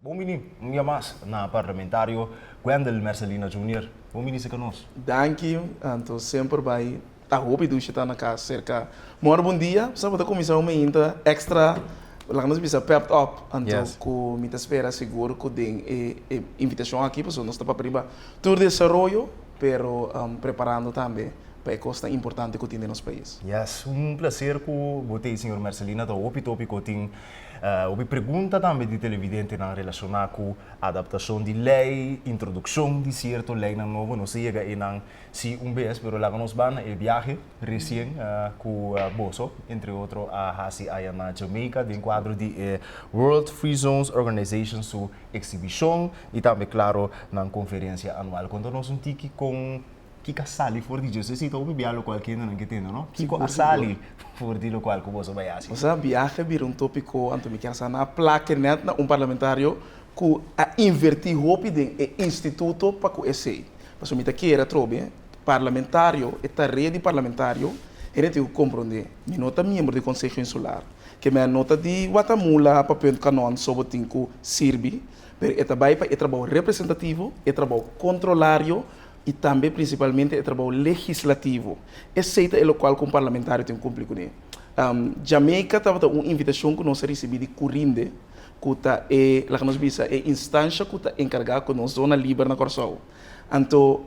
Bon bini un dia mas na Parlamentario Gwendell Mercelina Junior. Bon bini serka nos. Danki, anto semper bai ta hopi dushi ta na kas serka. Mor bon dia, sa bo ta kuminsá un meinta extra, laga nos bisa pepped up, anto ku mi ta spera sigur ku den e invitashon aki pasobra nos ta papia riba tur desaroyo pero preparando tambe pa e kosnan importante ku tin den nos pais. Yes, un placer ku bo ta ei señor Mercelina, ta hopi tópiko tin. Hopi pregunta tambe di televidentenan relashoná ku adaptashon di lei, introdukshon di sierto leinan nobo. Nos a yega einan si un bes, pero laga nos ban na e biahe resien ku boso, entre otro, a hasi aya na Jamaica den kuadro di e World Free Zones Organization su eksibishon i tambe klaro nan konferensia anual. Konta nos un tiki kon. Kiko a sali for di dje? Esei ta hopi bia lokual kendenan ke tende, no? Kiko a sali for di lokual ku boso bai hasi? Osea, biahe a bira un tópiko, anto mi kier sa nan a plaka nèt na un parlamentario ku a invertí hopi den e instituto pa ku esei. Pasobra mi ta kere atrobe, parlamentario, e tarea di parlamentario, hende tin ku komprondé, mi no ta miembro di Konseho Insular, ke mi a no ta di Watamula pa Punt Kanon so bo tin ku sirbi, pero e ta bai pa e trabou representativo, e trabou kontrolario, i tambe prinsipalmente e trabou legislativo. Esei ta e lokual ku un parlamentario tin kumpli kuné. Jamaica tabata un invitashon ku nos a risibí di Curinde, ku ta e, laga nos bisa, e instansha ku ta enkargá ku nos zona liber na Kòrsou. Anto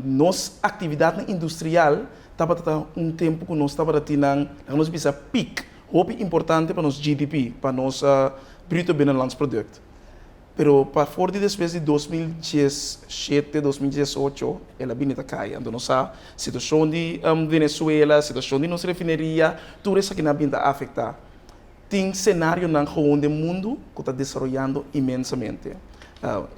nos aktividatnan industrial tabata ta un tempu ku nos tabata tin nan, laga nos bisa, pik hopi importante pa nos GDP, pa nos Bruto Binnenlands Product. Pero pa for di despues di 2017, 2018 el a bini ta kai. Anto nos sa situashon di Venezuela, situashon di nos refineria, tur esakinan a bini ta afektá. Tin senarionan gewoon den mundu ku ta desaroyando inmensamente.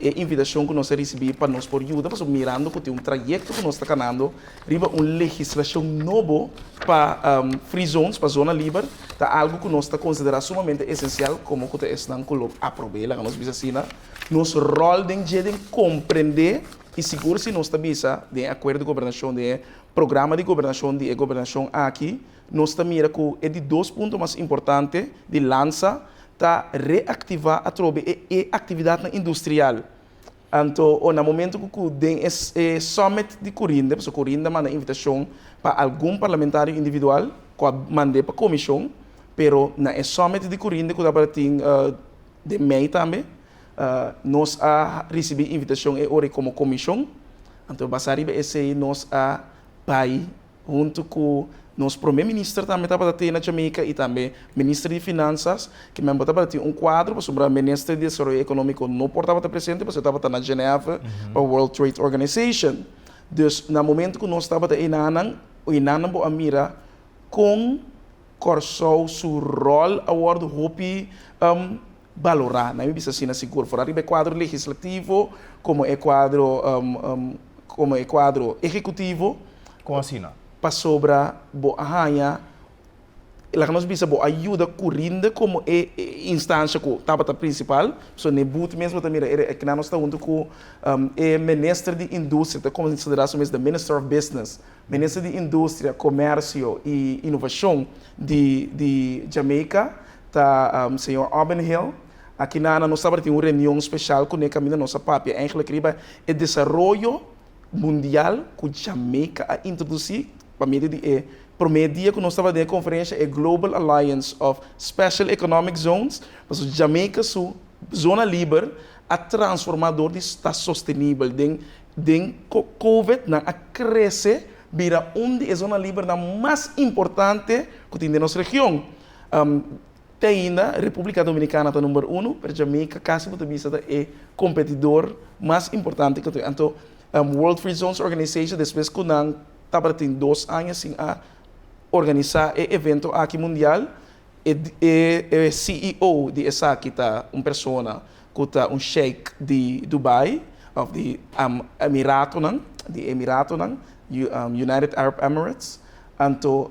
E invitashon ku nos a risibí pa nos por yuda, pasobra mirando ku tin un trayekto ku nos ta kanando riba un legislashon nobo pa free zones, pa zona liber, ta algu ku nos ta konsiderá sumamente esensial komo ku ta esnan ku lo aprob'é, laga nos bisa asina. Nos ròl den dje den komprendé i sigur si nos ta bisa den e akuerdo di gobernashon, den e programa di gobernashon di e gobernashon aki, nos ta mira ku e di dos punto mas importante di lansa ta reaktivá atrobe e e aktividatnan industrial. Anto o na momento ku ku den e e summit di Curinde, pasobra Curinde a manda invitashon pa algun parlamentario individual ku a mand'é pa komishon, pero na e summit di Curinde ku tabata tin den mei tambe, nos a risibí invitashon e ora ei komo komishon. Anto basá riba esei nos a bai Huntu ku nos prome minister tambe tabata tin na Jamaica i tambe minister di finansas, ke men bo tabata tin un kuadro pasobra minister di desaroyo ekonómiko no por tabata presente pasobra e tabata na Genève pa World Trade Organization. Dus na momento ku nos tabata einanan, einanan bo a mira kon Kòrsou su ròl a wòrdu hopi balorá, nan mi bisa asina sigur, for ariba e kuadro legislativo komo e kuadro komo e kuadro ehekutivo. Kon asina? Pasobra bo a haña, laga nos bisa bo a yuda Curinde komo e instansha ku tabata prinsipal, so n'e but mes bo ta mira e kina nos ta huntu ku e minister di industria, ta konsiderá su mes the minister of business, minister di industria, komersio i inovashon di di Jamaica. Ta señor Aubin Hill. Aki na nos tabata tin un reunion special cune caminda nos a papia eigenlijk riba e desaroyo mundial cu Jamaica a introduci pa medio di e prome dia cu nos tabata den e conferencia e Global Alliance of Special Economic Zones pasobra Jamaica su zona liber a transforma door di ta sostenibel den den covid nan a crece bira un di e zona libernan mas importante cu tin den nos region. Te ainda Republica Dominicana ta number uno, pero Jamaica casi bo ta bisa ta e competidor mas importante cu tin. Anto World Free Zones Organization despues cu nan tabata tin 2 aña sin a organisa e evento aki mundial, e CEO di esaki ta un persona cu ta un sheik di Dubai of di Emiratonan, di Emiratonan, United Arab Emirates. Anto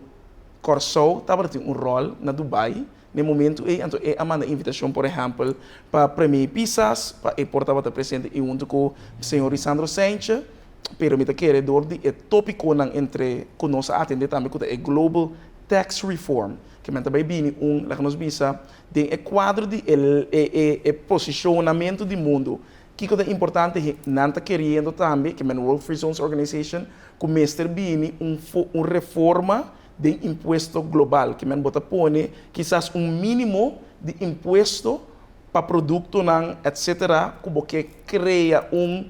Kòrsou tabata tin un ròl na Dubai na e momentu ei, anto e a manda invitashon por ehèmpel pa Premier Pisas pa e por tabata presente i huntu ku señor Lisandro Seintje, pero mi ta kere dor di e tópikonan entre ku nos a atendé tambe ku ta e Global. tax reform, ke men ta bai bini un, laga nos bisa, den e kuadro di e e e e posishonamentu di mundu, kiko ta importante he nan ta keriendo tambe, ke men World Free Zones Organization, ku mester bini un un reforma den impuesto global, ke men bo ta pone kisas un minimo di impuesto pa produktonan etcetera ku bo ke krea un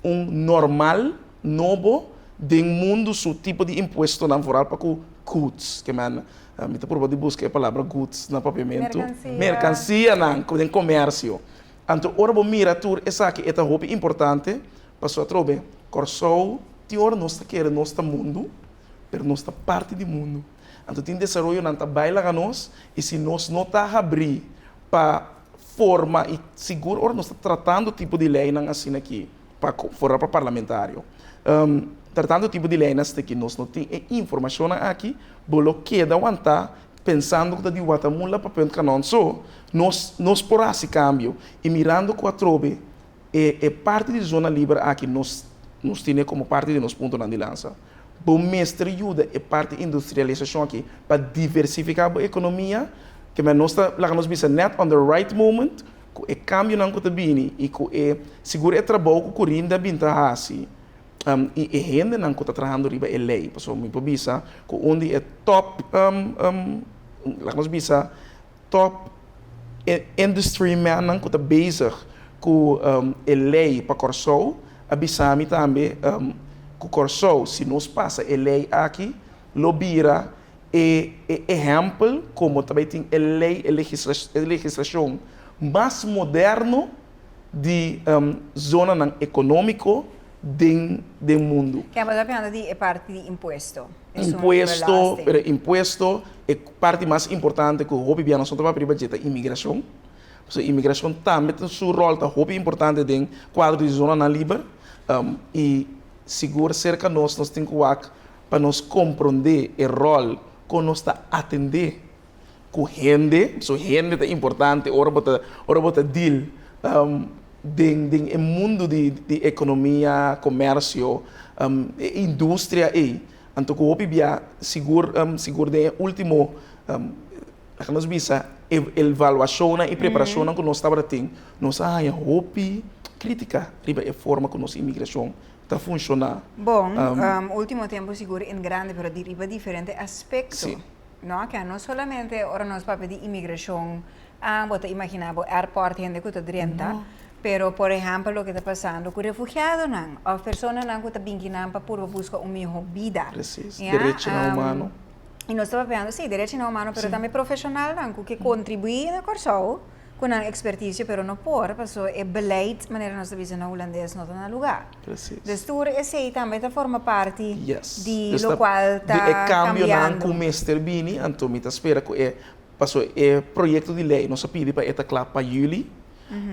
un normal nobo den mundu su tipo di impuestonan vooral pa ku goods, ke men mi ta purba di buska e palabra goods na papiamentu, merkansianan ku den komersio. Anto ora bo mira tur esaki e ta hopi importante pasobra atrobe Kòrsou tin ora nos ta kere nos ta mundu pero nos ta parti di mundu. Anto tin desaroyonan ta bai laga nos i si nos no ta habrí pa forma i sigur ora nos ta tratando tipo di leinan asina aki pa forma pa parlamentario tratando tipo di leinan asina aki nos no tin e informashonnan aki bo lo keda wantá pensando ku ta di Watamula pa Punt Kanon so nos nos por hasi kambio i mirando ku atrobe e e parti di zona liber aki nos nos tine komo parti di nos puntonan di lansa. Bo mester yuda e parti industrialisashon aki pa diversifiká bo ekonomia, ke men nos ta laga nos bisa nèt on the right moment ku e kambionan ku ta bini i ku e sigur e trabou ku Corinda bin ta hasi i e hendenan ku ta trahando riba e lei pasobra mi por bisa ku un di e top laga nos bisa top industry mannan ku ta bezig ku e lei pa Kòrsou a bisa mi tambe ku Kòrsou si nos pasa e lei aki lo bira e e ehèmpel komo ta bai tin e lei e legislashon mas moderno di zonanan ekonómiko den den mundu. Ke bo ta piensa di e parti di impuesto? Impuesto, pero impuesto e parti mas importante ku hopi bia nos no ta papia riba dje ta imigrashon. Pasobra imigrashon tambe ta su ròl ta hopi importante den kuadro di zonanan liber i sigur serka nos nos tin ku wak pa nos komprondé e ròl kon nos ta atendé ku hende, pasobra hende ta importante ora bo ta ora bo ta deal den den e mundu di di ekonomia, komersio, e industria ei. Anto ku hopi bia sigur sigur den e ultimo laga nos bisa evaluashonnan i preparashonnan ku nos tabata tin, nos a haña hopi kritika riba e forma ku nos imigrashon ta funshoná. Bon, ultimo tempu sigur en grande pero di riba diferente aspekto. No, ke no solamente ora nos papia di imigrashon, ah, bo ta imaginá bo airport hende ku ta drenta, pero por ehèmpel loke ta pasando ku refugiadonan òf personanan ku ta bin kinan pa purba buska un mihó bida. Presis, derechonan humano. I nos ta papiando, si, derechonan humano, pero tambe profeshonalnan ku ke kontribuí na Kòrsou ku nan ekspertisio, pero no por, pasobra e beleid, manera nos ta bisa na hulandes, no ta na lugá. Precies. Dus tur esei tambe ta forma parti di lokual ta Di e kambionan kambiando. ku mester bini, anto mi ta spera ku e, paso e proyekto di lei nos a pidi pa e ta kla pa yüli,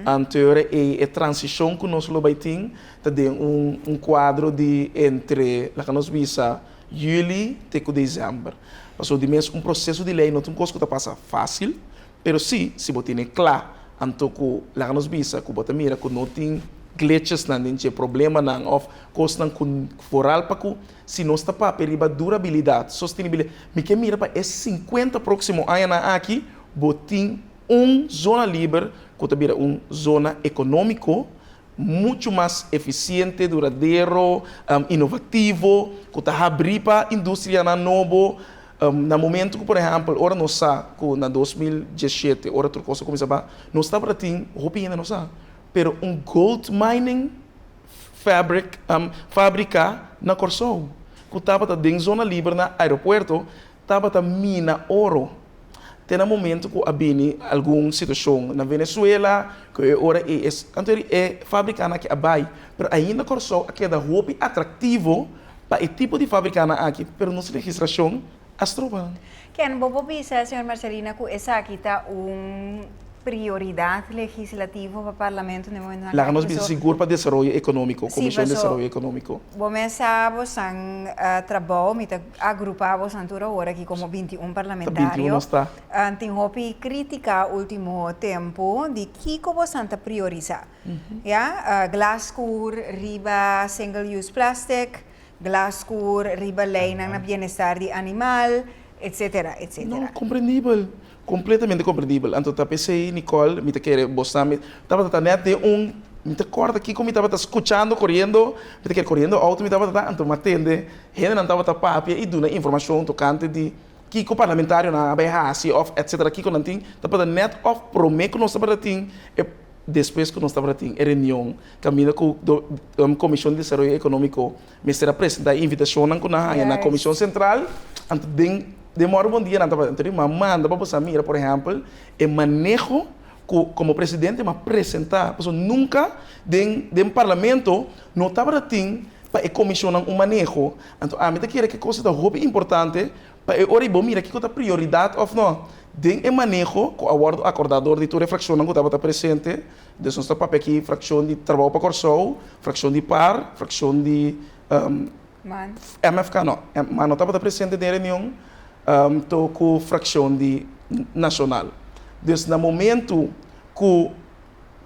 anto e ora ei e transishon ku nos lo bai tin ta den un un kuadro di entre, laga nos bisa, yüli te ku desèmber. Paso di mes un proseso di lei no ta un kos ku ta pasa fásil, Pero si, si bo tene kla, anto ku laga nos bisa ku bo ta mira ku no tin glitchesnan den dje, problemanan òf kosnan ku foral pa ku si nos ta papia riba durabilidat, sostenibilidat, mi ke mira pa e sinkuenta próksimo añanan aki bo tin un zona liber ku ta bira un zona ekonómiko muchu mas efisiente, duradero, inovativo, ku ta habrí pa industrianan nobo. Na momentu ku, por ehèmpel, ora nos sa ku na 2017, ora tur kos a kuminsá baha, nos tabata tin, hopi hende no sa, pero un gold mining fabric, fábrika na Kòrsou, ku tabata den zona liber na aeropuerto, tabata mina oro. Te na momento ku a bini algun situashon na Venezuela, ku e ora ei e anto e fabrikanan aki a bai, pero ainda Kòrsou a keda hopi atraktivo pa e tipo di fabrikanan aki, pero nos legislashon a stroba nan. Ken bo por bisa, señor Marcelina, ku esaki ta un prioridat legislativo pa Parlamento na e momentonan aki? Laga nos bisa sigur pa desaroyo ekonómiko, Komishon di Desaroyo Ekonómiko. Bo mes sa bosan trabou, mi ta agrupá bosan tur awor aki komo 21 parlamentario. Tin hopi krítika último tempu di kiko bosan ta priorisá. Ya, glaskur riba single use plastic, glaskur riba leinan na bienestar di animal. Etcetera, etcetera. No, komprendibel. Kompletamente komprendibel. Anto ta p'esei, Nicole, mi ta kere bo sa mi tabata ta nèt den un, mi ta kòrda kiko mi tabata skuchando koriendo, mi ta kere koriendo outo mi tabata ta, anto mi a tende hendenan tabata papia i duna informashon tokante di kiko parlamentarionan a bai hasi òf etcetera kiko nan tin, tabata nèt òf promé ku nos tabata tin e despues ku nos tabata tin e reunion kaminda ku Komishon di Desaroyo Ekonómiko Mester a presenta e invitashonnan ku nan haña na Komishon Sentral. Anto den den mòrdu bon dia nan tabata anto mi a manda pa boso a mira por ehèmpel e maneho ku komo presidente mi a presentá pasobra nunka den den parlamento no tabata tin pa e komishonnan un maneho. Anto ami ta kere ku e kos ta hopi importante pa e ora ei bo mira kiko ta prioridat òf no den e maneho ku a wòrdu akordá dor di tur e frakshonnan ku tabata presente. Dus nos ta papia aki frakshon di Trabou pa Kòrsou, frakshon di par, frakshon di MFK no, man no tabata presente den e reunion, to ku frakshon di Nashonal. Dus na momentu ku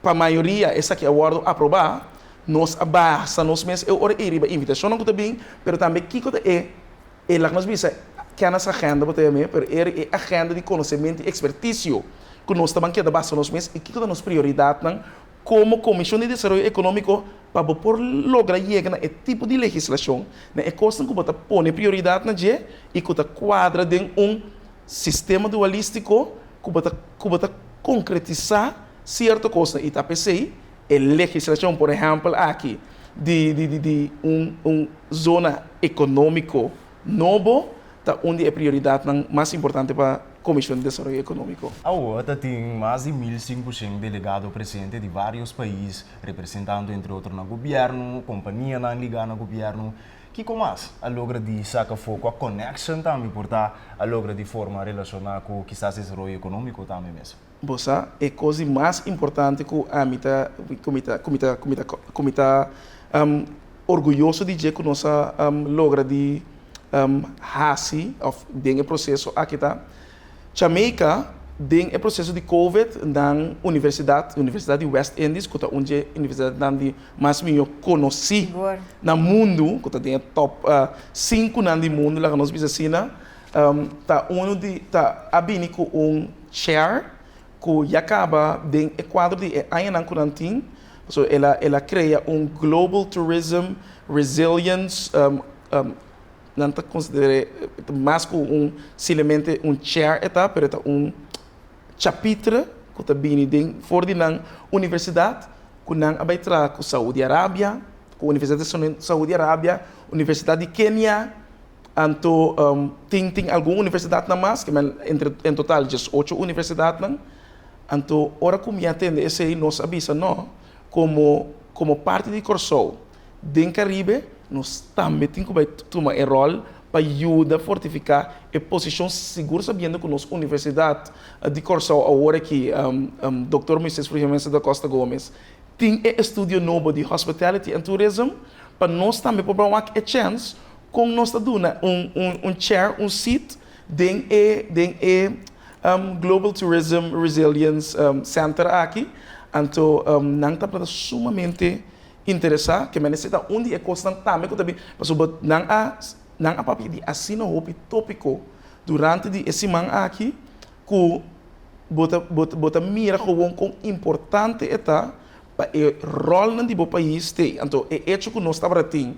pa mayoria esaki a wòrdu aprobá, nos a basa nos mes e ora ei riba invitashonnan ku ta bin, pero tambe kiko ta e E laga nos bisa kennis agenda bo ta yam'é, pero e e agenda di konosementu i ekspertisio ku nos ta ban keda basa nos mes i kiko ta nos prioridatnan komo Komishon di Desaroyo Ekonómiko pa bo por logra yega na e tipo di legislashon, na e kosnan ku bo ta pone prioridat na dje i ku ta kuadra den un sistema dualístiko ku bo ta ku bo ta konkretisá sierto kosnan i ta p'esei E legislashon, por ehèmpel aki di di di un un zona ekonómiko nobo, ta un di e prioridatnan mas importante pa Komishon di Desaroyo Ekonómiko. Awor ta tin mas di 1500 delegado presente di vários pais, representando entre otro na gobièrnu, kompanianan ligá na gobièrnu. Kiko mas a logra di saka afó? Kua connection tambe por ta a logra di forma relashoná ku kisas desaroyo ekonómiko tambe mes? Bo sa, e kos di mas importante ku ami ta, ku mi ta, ku mi ta, ku mi ta, ku mi ta orguyoso di dje ku nos a logra di hasi òf den e proseso aki ta, Jamaica den e proseso di Covid nan universidat, Universidat di West Indies ku ta un dje universidatnan di mas mihó konosí na mundu, ku ta den e tòp sinkunan di mundu laga nos bisa asina, ta unu di ta a bini ku un chair ku ya kaba den e kuadro di e añanan ku nan tin, pasobra el a el a krea un Global Tourism Resilience nan ta konsider'é mas ku un simplemente un chair e ta, pero e ta un chapitre ku ta bini den for di nan universidat ku nan a bai traha ku Saudi Arabia, ku Universidat di Saudi Arabia, Universidat di Kenia. Anto tin tin algun universidatnan mas, ke men entre en total 18 universidatnan. Anto ora ku mi a tende esei nos a bisa no, komo komo parti di Kòrsou den Karibe nos tambe tin ku bai tuma e ròl pa yuda fortifiká e posishon sigur sabiendo ku nos universidat di Kòrsou awor aki Doktor Moises Fulgencio da Costa Gomez tin e estudio nobo di Hospitality and Tourism pa nos tambe por bai wak e chèns Kon nos ta duna un un un chair, un seat den e den e Global Tourism Resilience Center aki? Anto nan tabata sumamente interesá, ke men esei ta un di e kosnan tambe ku ta bin, pasobra nan a nan a papia di asina hopi tópiko durante di e siman aki ku bo ta bo ta bo ta mira gewoon kon importante e ta pa e ròlnan di bo pais t'ei. Anto e echo ku nos tabata tin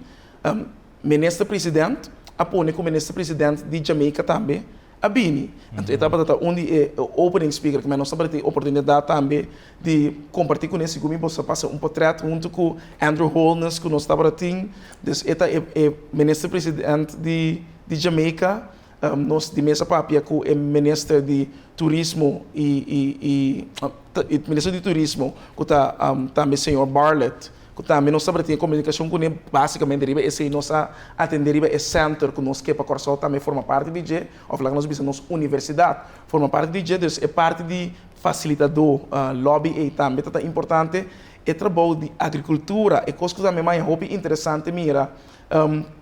Minister President a pone ku Minister President di Jamaica tambe a bini. Anto e tabata ta un di e opening speaker, ku nos tabata tin oportunidat tambe di kompartí kuné. Segun mi boso a pasa un portret huntu ku Andrew Holness ku nos tabata tin. Dus e ta e Minister President di Jamaica. Nos di mes a papia ku e Minister di Turismo i i i Minister di Turismo ku ta tambe señor Barlett. Ku tambe nos tabata tin e komunikashon kuné, básikamente riba esei nos a atendé riba e center ku nos ke pa Kòrsou tambe forma parti di dje, òf laga nos bisa nos universidat forma parti di dje. Dus e parti di fasilitadó, lobby ei tambe ta ta importante. E trabou di agrikultura, e kos ku tambe maya hopi interesante mira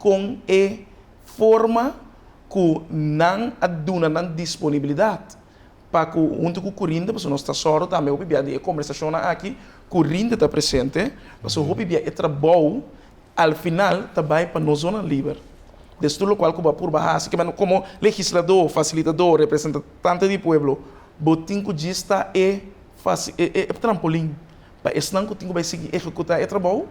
kon e forma ku nan a duna nan disponibilidat Pa ku huntu ku Curinde, pasobra nos ta sòru tambe hopi bia di e kombersashonnan aki, Curinde ta presente, pasobra hopi bia e trabou al final ta bai pa nos zona liber. Des tur lokual ku bo a purba hasi, ke men komo legisladó, fasilitadó, representante di pueblo, bo tin ku djis ta e fasi e e trampolin pa esnan ku tin ku bai sigui ehekutá e trabou.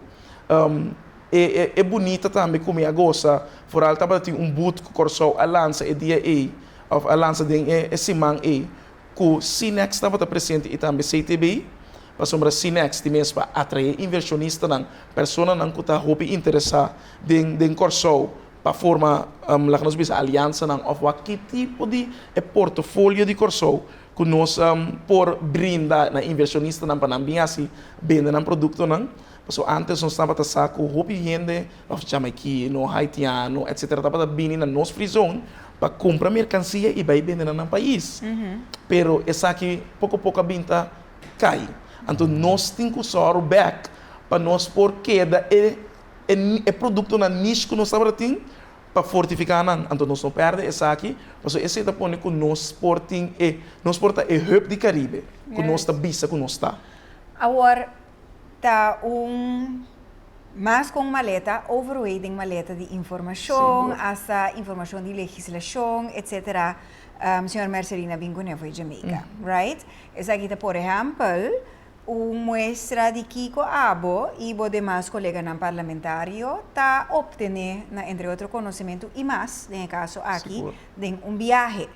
E e bunita tambe ku mi a gosa, foral tabata tin un but ku Kòrsou a lansa e dia ei, òf a lansa den e siman ei, ku Cinex tabata presente i tambe CTB, pasobra Cinex tin mes pa atraé invershonistanan, personanan ku ta hopi interesá den den Kòrsou pa forma, laga nos bisa aliansanan òf wak ki tipo di e portofolio di Kòrsou ku nos por brinda na invershonistanan pa nan bin hasi bende nan produktonan. Pasobra ántes nos tabata sa ku hopi hende òf jamaikino, haitiano, etsetera tabata bini na nos free zone pa kumpra merkansia i bai bende na nan pais. Pero esaki poko poko a bin ta kai. Anto nos tin ku sòru bèk pa nos por keda e e produktonan niche ku nos tabata tin pa fortifiká nan. Anto nos no pèrdè esaki pasobra esei ta pone ku nos por tin e nos por ta e hub di Karibe ku nos ta bisa ku nos ta. Awor Ta un mas ku un maleta, overweight den maleta di informashon, hasta informashon di legislashon, etsetera, señor Mercelina bin kuné for Jamaica, right? Esaki ta por ehèmpel un muestra di kiko abo i bo demas koleganan parlamentario ta optené na entre otro konosementu i mas, den e kaso aki, den un biahe.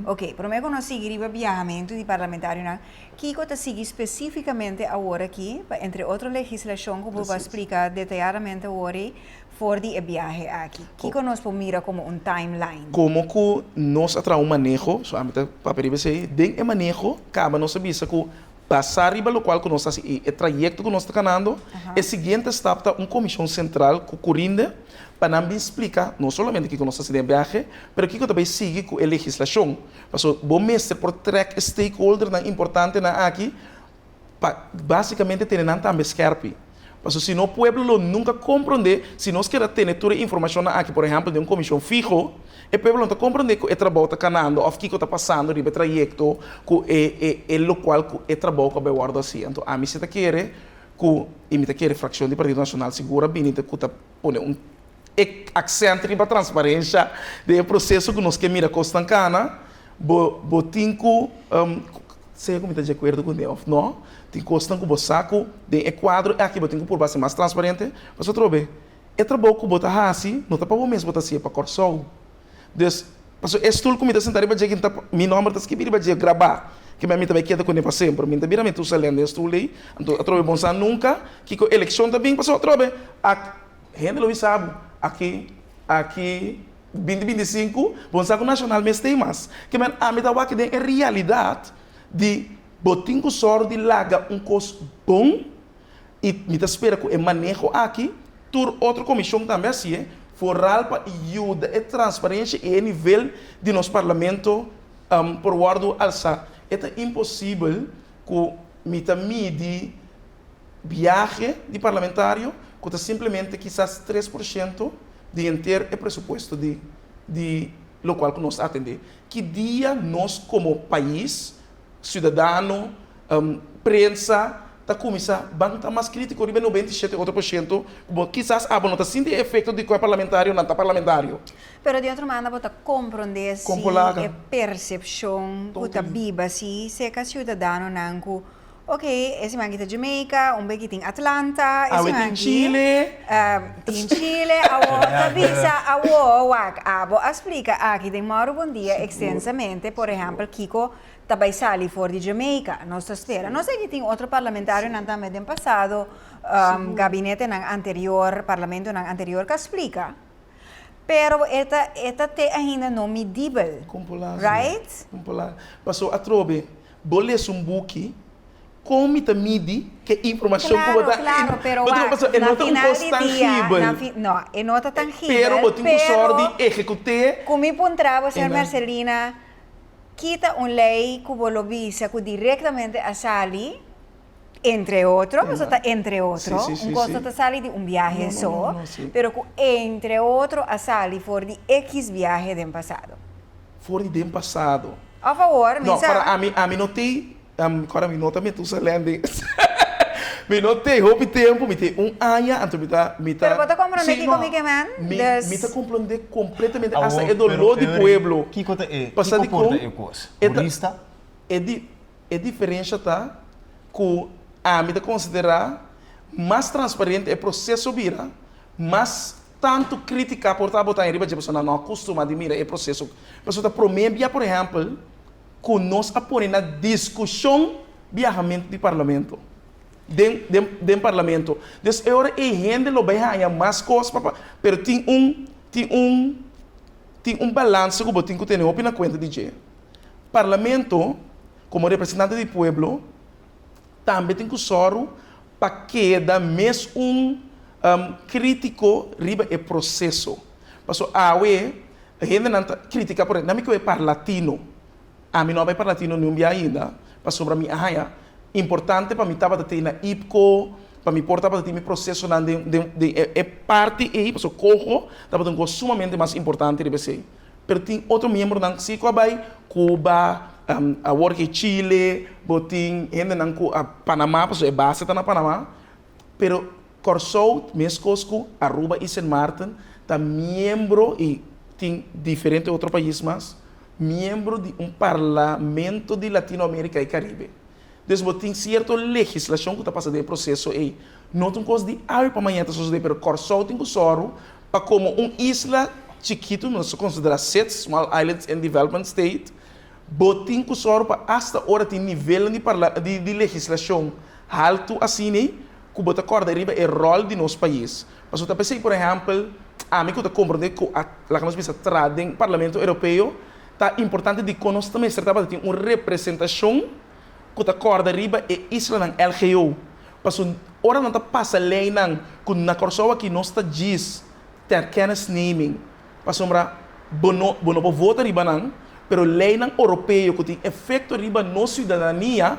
Oke, promé ku nos sigui riba biahamentu di parlamentarionan, Kiko ta sigui spesífikamente awor aki pa entre otro legislashon ku bo a splika detayadamente awor ei for di e biahe aki? Kiko nos por mira komo un timeline? Komo ku nos a traha un maneho, so ami ta papia riba esei, den e maneho kaba nos a bisa ku basá riba lokual ku nos ta hasi i e trayekto ku nos ta kanando, e siguiente stap ta un komishon sentral ku Curinde pa nan bin splika no solamente kiko nos ta hasi den e biahe, pero kiko ta bai sigui ku e legislashon. Pasobra bo mester por trek e stakeholdernan importantenan aki pa basicamente tene nan tambe skerpi. Pasobra si no pueblo lo nunca comprende, si nos keda tene tur e informacionnan aki por ehempel den un comision fiho, e pueblo no ta comprende cu e trabou ta canando of kico ta pasando riba e trayecto cu e e e locual cu e trabou cu a bay wordo haci. Anto ami si ta kere cu, y mi ta kere fraccion di Partido Nacional sigur a bini cu ta pone un E aksènt riba transparensha den e proseso ku nos ke mira kosnan kana, bo bo tin ku sea ku mi ta di akuerdo kuné òf nò, tin kosnan ku bo sa ku den e kuadro aki bo tin ku purba hasi mas transparente, pasobra atrobe e trabou ku bo ta hasi no ta pa bo mes bo ta hasié pa Kòrsou. Dus, pasobra e stul ku mi ta sentá riba dje ta mi nòmber ta skibí riba dje grabá, ke mi ta bai keda kuné pa semper, mi no ta bira Metusalèm den e stul ei, anto atrobe bo no sa nunka kiko elekshon ta bin, pasobra atrobe a. Hende lo bisa bo, aki, aki binti 25, bo no sa ku Nashonal mes t'ei mas. Ke men ami ta wak den e realidat di bo tin ku sòru di laga un kos bon i mi ta spera ku e maneho aki tur otro komishon tambe hasié foral pa yuda e transparensha i e nivel di nos parlamento por wòrdu alsá. E ta imposibel ku mi ta midi. Biahe di parlamentario ku ta simplemente kisas 3% di henter e presupuesto di di lokual ku nos ta atendé. Ki dia nos komo pais, siudadano, prensa ta kuminsá ban ta mas krítiko riba e 97 otro por shento ku bo kisas abo no ta sinti e efekto di ku e parlamentarionan ta parlamentario. Pero di otro banda bo ta komprondé si e persepshon ku ta biba si serka siudadanonan ku Ok, e siman aki ta Jamaica, un beki tin Atlanta, e Awe siman tin aki Chile. tin Chile, awo ta bisa awo wak abo a splika aki den Mauro Bondia ekstensamente, por ehèmpel kiko ta bai sali for di Jamaica. Nos ta spera, nos aki tin otro parlamentarionan tambe den pasado, gabinetenan anterior, parlamentonan anterior ku a splika, pero e ta e ta te ainda no midibel, right? Kon por la, paso atrobe Bo lesa un buki, kon mi ta midi ke informashon ku bo ta. Claro, claro, pero wak, wak, e na no ta un final kos di dia, tangibel. na fi, no, e no ta tangibel, Pero bo tin ku sòru di pero ehekut'é. ku mi puntra bo, señor Ena. Mercelina, kita un lei ku bo lo bisa ku direktamente a sali, entre otro, pasobra ta entre otro, Sí, sí, sí, un kos sí. no ta sali di un biahe No, no, so, no, no, sí. pero ku entre otro a sali for di ekis biahe den pasado. For di den pasado. A favor, mi No, sa. para ami, ami no tei, kora mi no ta Metusalem den. Mi no tin hopi tempu, mi tin un aña, anto mi ta, mi ta. Pero bo ta komprondé Sí, kiko no. mi ke men? Mi, Dus. mi ta komprondé kompletamente hasta Awor, e pero doló di Eury, pueblo. kiko ta e, Pasa kiko di por ta kon e kos? e ta, Hurista? e di, e diferensha ta ku ami ta konsiderá mas transparente e proseso bira, mas tantu krítika por ta botá riba dje pasobra nan no a kustumá di mira e proseso. Pasobra ta promé bia, por ehèmpel, ku nos a pone na diskushon biahamentu di parlamento, den den den parlamento. Dus e ora ei hende lo bai haña mas kos pa pa, pero tin un tin un tin un balansa ku bo tin ku tene hopi na kuenta di dje. Parlamento, komo representante di pueblo, tambe tin ku sòru pa keda mes un krítiko riba e proseso. Pasobra awe hendenan ta kritiká por nan mi kohe Parlatino. Ami no a bai Parlatino niun bia ainda pasobra mi a haña importante pa mi tabata tin na IPKO, pa mi por tabata tin mi prosesonan den den den e parti ei pasobra koho tabata un kos sumamente mas importante riba esei. Pero tin otro miembronan si ku a bai Cuba, awor ke Chile, bo tin hendenan ku a Panama pasobra e base ta na Panama. Pero Kòrsou meskos ku Aruba i Sint Maarten ta miembro i tin diferente otro pais mas, miembro di un parlamento di Latino Amerika i Karibe. Dus bo tin sierto legislashon ku ta pasa den e proseso ei. No ta un kos di awe pa mañana ta sosodé, pero Kòrsou tin ku sòru pa komo un isla chikitu, nos ta konsiderá SIDS, Small Islands in Development State, bo tin ku sòru pa asta ora tin nivelnan di parla di di legislashon haltu asina ku bo ta kòrda riba e ròl di nos pais. Pasobra ta p'esei, por ehèmpel, ami ku ta komprondé ku a laga nos bisa tra den Parlamento Europeo, Ta importante dikon nos ta mester tabata tin un representashon ku ta kòrda riba e islanan LGO. Pasobra ora nan ta pasa leinan ku na Kòrsou aki nos ta djis ter kennisneming pasobra bo no bo no por vota riba nan, pero leinan oropeo ku tin efekto riba nos siudadania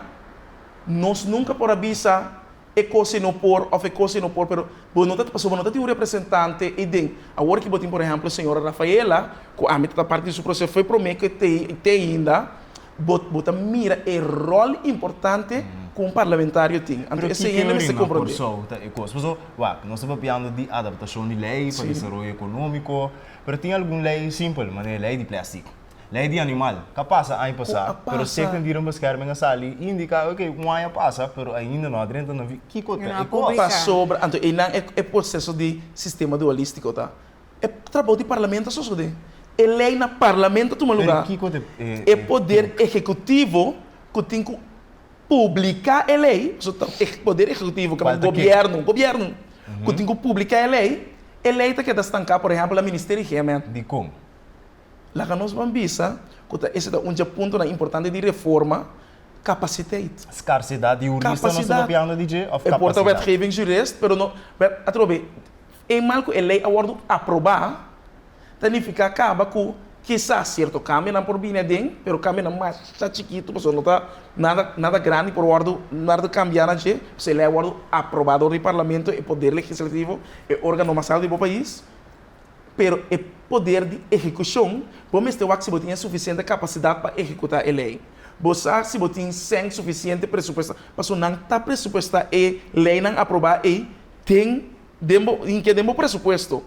nos nunka por a bisa E kos ei no por òf e kos ei no por, pero bo no ta, pasobra bo no ta tin un representante ei den. Awor ki bo tin, por ehèmpel, señora Rafaela, ku ami ta parti di su proseso fo'i promé ku e te i te ainda, bo bo ta mira e ròl importante ku un parlamentario tin. Anto Pero esei kiko hende mester riba komprondé. Kòrsou ta e kos? Pasobra, wak, nos ta papiando di adaptashon di lei pa desaroyo ekonómiko, pero tin algun lei simpel, manera lei di plèstik. Lei di animal, ka pasa aña Ku pasá, a pero pasa. Stichting Dierenbescherming a sali i indiká, oke, un aña pasa, pero ainda no a drenta na vi, kiko ta No a e kos? publiká. Pasobra, anto einan e e proseso di sistema dualístiko ta. E trabou di parlamento a sosodé. E lei na parlamento a tuma Pero lugá. kiko ta e E e poder truk? ehekutivo ku tin ku publiká e lei, pasobra ta e poder ehekutivo, Kual ta ken? gobièrnu, gobièrnu ku tin ku publiká e lei, e lei ta keda stanká, por ehèmpel, na Ministerio di GMN. Dikon? Laga nos ban bisa ku ta ese ta un dje puntonan importante di reforma, kapasiteit. Skarsedat di hurista nos ta papiando di dje òf E por ta kapasidat? wetgevingsjurist, pero no, wet, atrobe, eenmaal ku e lei a wòrdu aprobá, ta nifiká kaba ku kisas sierto kambionan por bini aden, pero kambionan masha chikitu, pasobra no ta nada, nada grandi por wòrdu, wòrdu kambiá na dje, pasobra e lei a wòrdu aprobá dor di parlamento, e poder legislativo, e órgano mas altu di bo pais. Pero e poder di ehekushon, bo mester wak si bo tin e sufisiente kapasidat pa ehekutá e lei. Bo sa si bo tin sèn sufisiente presupuestá, pasobra nan ta presupuestá e leinan aprobá ei den den bo hinke den bo presupuesto.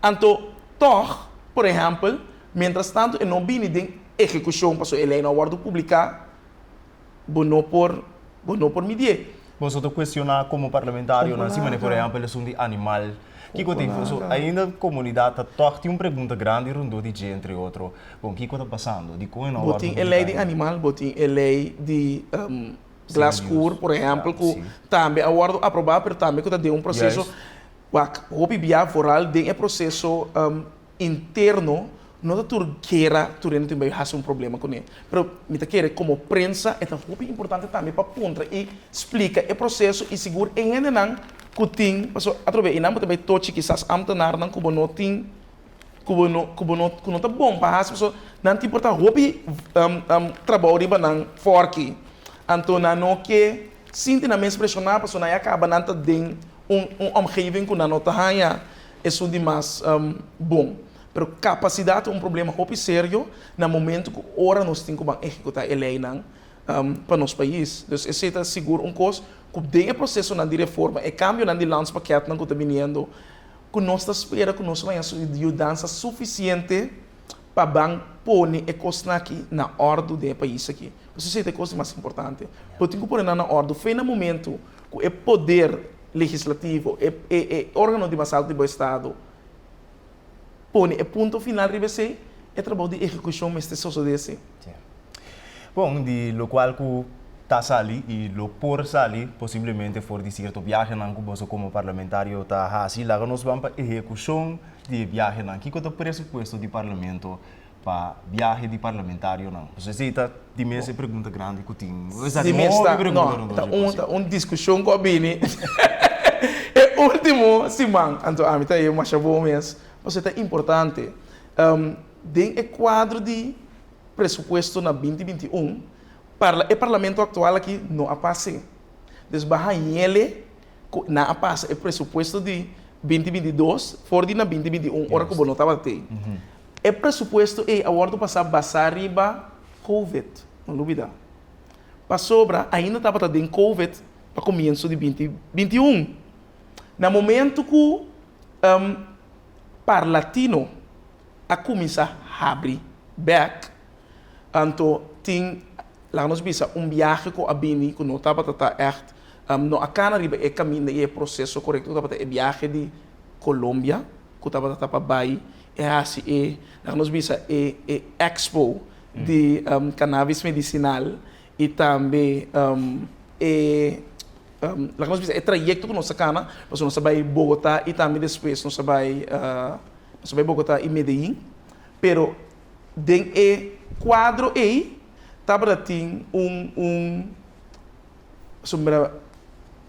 Anto tòg, por ehèmpel, miéntras tantu e no bini den ehekushon pasobra e lei no a wòrdu publiká, bo no por bo no por midié. Boso ta cuestiona como parlamentarionan si manera por ehempel esun di animal kiko tin so ainda comunidad ta toch tin un pregunta grandi rondó di dje entre otro bon kiko ta pasando dikon e no a Bo wordo tin e ley di publica ainda. animal bo tin e ley di glas Single koer use por ehempel ku si. tambe a wordo aproba pero tambe ku ta den un proceso Juist. wak hopi bia vooral den e proceso interno no ta tur gera tur hende tin bai hasi un problema kuné. Pero mi ta kere komo prensa e ta hopi importante tambe pa puntra i splika e proseso i sigur e hendenan ku tin pasobra atrobe einan bo ta bai tochi kisas amtenarnan ku bo no tin ku bo no ku bo no ku no ta bon pa hasi pasobra nan tin por ta hopi trabou riba nan fòrki anto nan no ke sinti nan mes preshoná pasobra nan ya kaba nan ta den un un omgeving ku nan no ta haña Esun di mas bon. Pero kapasidat ta un problema hopi serio na momento ku ora nos tin ku ban ehekutá e leinan pa nos pais. Dus esei ta sigur un kos ku den e prosesonan di reforma, e kambionan di landspakketnan ku ta biniendo, ku nos ta spera ku nos lo haña yudansa sufisiente pa ban pone e kosnan aki na òrdu den e pais aki. Pasobra esei ta e kos di mas importante. Bo tin ku pone nan na òrdu fe na momentu ku e poder legislativo, e e órgano di mas altu di bo estado pone e punto final riba esei, e trabou di ehekushon mester sosodé si. Bon, di lokual ku ta sali i lo por sali posiblemente for di sierto biahenan ku boso komo parlamentario ta hasi, laga nos ban pa ehekushon di e biahenan. Kiko ta presupuesto di parlamento pa biahe di parlamentarionan? Pasobra esei ta di mes e pregunta grandi ku tin. Di mes ta, no, ta un, ta un diskushon ku a bini e ultimo siman. Anto ami ta e masha bon mes, pasobra ta importante. Den e kuadro di presupuesto na 2021, parla, e parlamento aktual aki no a pas'é. Dus baha yele ku nan a pasa e presupuesto di 2022 for di na 2021 ora ku bo no tabata tei. E presupuesto ei a wòrdu pasá basá riba Covid, no lubidá. Pasobra ainda tabata den Covid pa komienso di 2021. Na momento ku Parlatino a kuminsá habri bèk, anto tin, laga nos bisa, un biahe ku a bini ku no tabata ta ègt, no a kana riba e kaminda i e proseso korekto ku tabata e biahe di Colombia ku tabata ta pa bai e hasi e, laga nos bisa, e e expo di cannabis medicinal i tambe e laga nos bisa e trayekto ku nos a kana, pasobra nos a bai Bogotá i tambe despues nos a bai nos a bai Bogotá i Medellín, pero den e kuadro ei tabata tin un un pasobra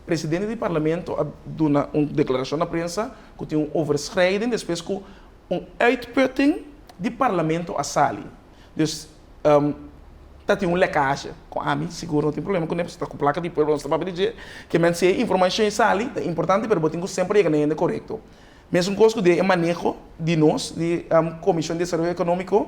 presidente di parlamento a duna un deklarashon na prensa ku tin un overschrijding despues ku un uitputting di parlamento a sali. Dus ta tin un lekasje ku ami sigur no tin problema kuné pasobra ta ku plaka di pueblo nos ta papia di dje. Ke men si e informashon ei sali ta importante pero bo tin ku semper yega na e hende korekto. Mesun kos ku den e maneho di nos di Komishon di Desaroyo Ekonómiko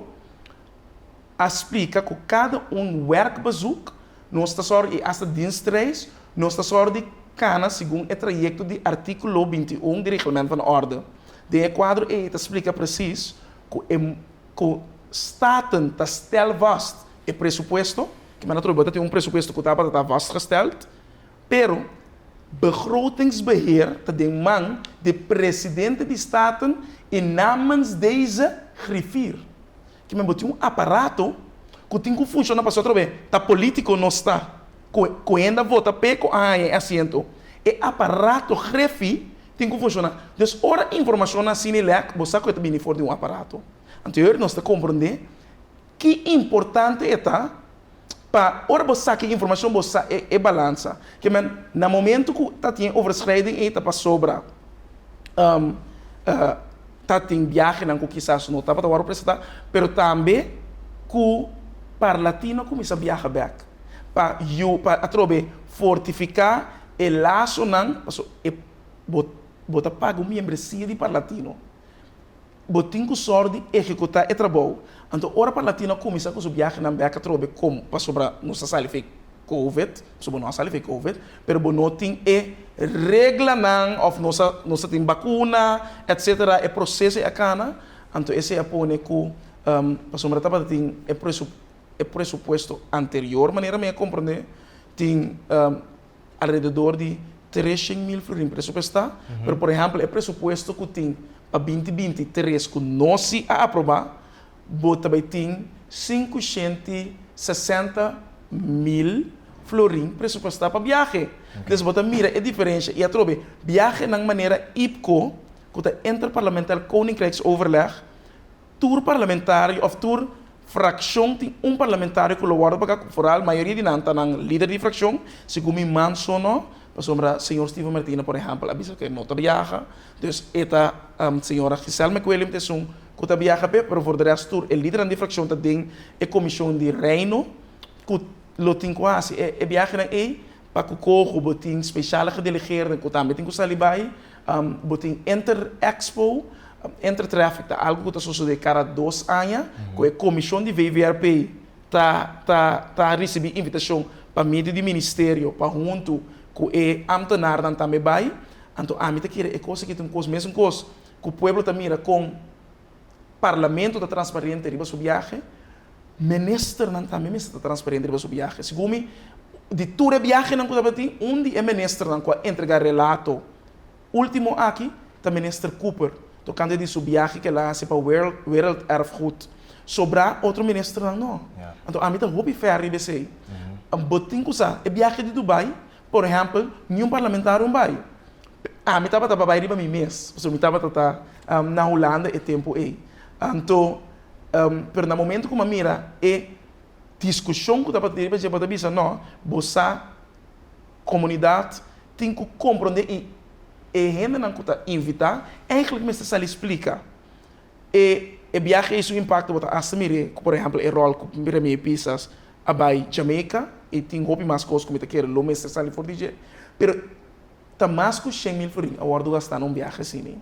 a splika ku kada un werkbezoek nos ta sòru i asta dienstreis nos ta sòru di kana segun e trayekto di artíkulo 21 di Reglement van Orde. Den e kuadro ei ta splika presis ku e Ku Staten ta stel vast e presupuesto, ke men a trobe bo ta tin un presupuesto ku tabata ta vastgesteld, pero begrotingsbeheer ta den man di presidente di Staten i namens deze griffier. Ke men bo tin un aparato ku tin ku funshoná pasobra atrobe ta politiko nos ta, ku ku hende a vota p'e ku a haña e asiento. E aparato griffi Tin ku funshoná. Dus ora informashonnan asina e lèk, bo sa ku e ta bini for di un aparato. Anto e ora nos ta komprondé ki importante e ta pa ora bo saka e informashon bo sa e balansa. Ke men na momento ku ta tin e overschrijding ei ta pasobra ta tin biahenan ku kisas no tabata wòrdu presentá, pero tambe ku Parlatino a kuminsá biaha bèk pa yu pa atrobe fortifiká E lasonan, paso e bo bo ta paga un miembresia di Parlatino. Bo tin ku sòru di ehekutá e trabou. Anto ora Parlatino a kuminsá ku su biahenan bèk atrobe komo pasobra nos a sali fei Covid, pasobra bo no a sali fei Covid, pero bo no tin e reglanan òf nos a nos a tin bakuna etsetera, e proseso ei a kana, anto esei a pone ku pasobra tabata tin e presu e presupuesto anterior manera mi a komprondé tin alrededor di 300.000 florin presupuestá, pero por ehèmpel e presupuesto ku tin pa 2023 ku nos si a aprobá, bo ta bai tin 560.000 florin presupuestá pa biahe. Entonces bo ta mira e diferensha i atrobe biahenan manera IPKO ku ta Interparlementair Koninkrijksoverleg, Tur parlamentario of tur fraccion tin un parlamentario cu lo wordo paga cu vooral mayoria di nan ta nan lider di fraccion, segun mi man so no, pasobra señor Steven Martina por ehempel a bisa cu e no ta biaha, dus e ta señora Giselle McWilliam ta esun cu ta biaha p'e, pero voor de rest tur e lidernan di fraccion ta den e comision di Reino cu lo tin cu haci e biahenan ey pa cu coho bo tin speciale gedelegeerden cu tambe tin cu sali bay. Bo tin Inter Expo, Inter Traffic ta algu ku ta sosodé kada dos aña ku e komishon di VVRP ta ta ta risibí invitashon pa medio di ministerio pa huntu ku e ambtenarnan tambe bai, anto ami ta kere e kos aki ta un kos mesun kos ku pueblo ta mira kon parlamento ta transparente riba su biahe, ministernan tambe mester ta transparente riba su biahe. Segun mi, di tur e biahenan ku tabatin, un di e ministernan ku a entrega relato ultimo aki ta minister Cooper tokante di su biahe ku el a hasi pa Wereld Erfgoed. Sobrá otro ministernan no. Anto ami ta hopi fèr riba esei. Bo tin ku sa, e biahe di Dubai, por ehèmpel, niun parlamentario un bai. Ami tabata pa bai riba mi mes, pasobra mi tabata ta na Hulanda e tempu ei. Anto, pero na momento ku mi a mira e diskushon ku tabata tin riba dje, bo ta bisa, no, bo sa komunidat tin ku komprondé i e hendenan ku ta invitá eigentlik mester sali splika. E e biahe ei su impakto bo ta asta mir'é ku por ehèmpel e ròl ku Premier Pisas a bai Jamaica i tin hopi mas kos ku mi ta kere lo mester sali for di dje. Pero ta mas ku 100,000 florin a wòrdu gastá na un biahe asina.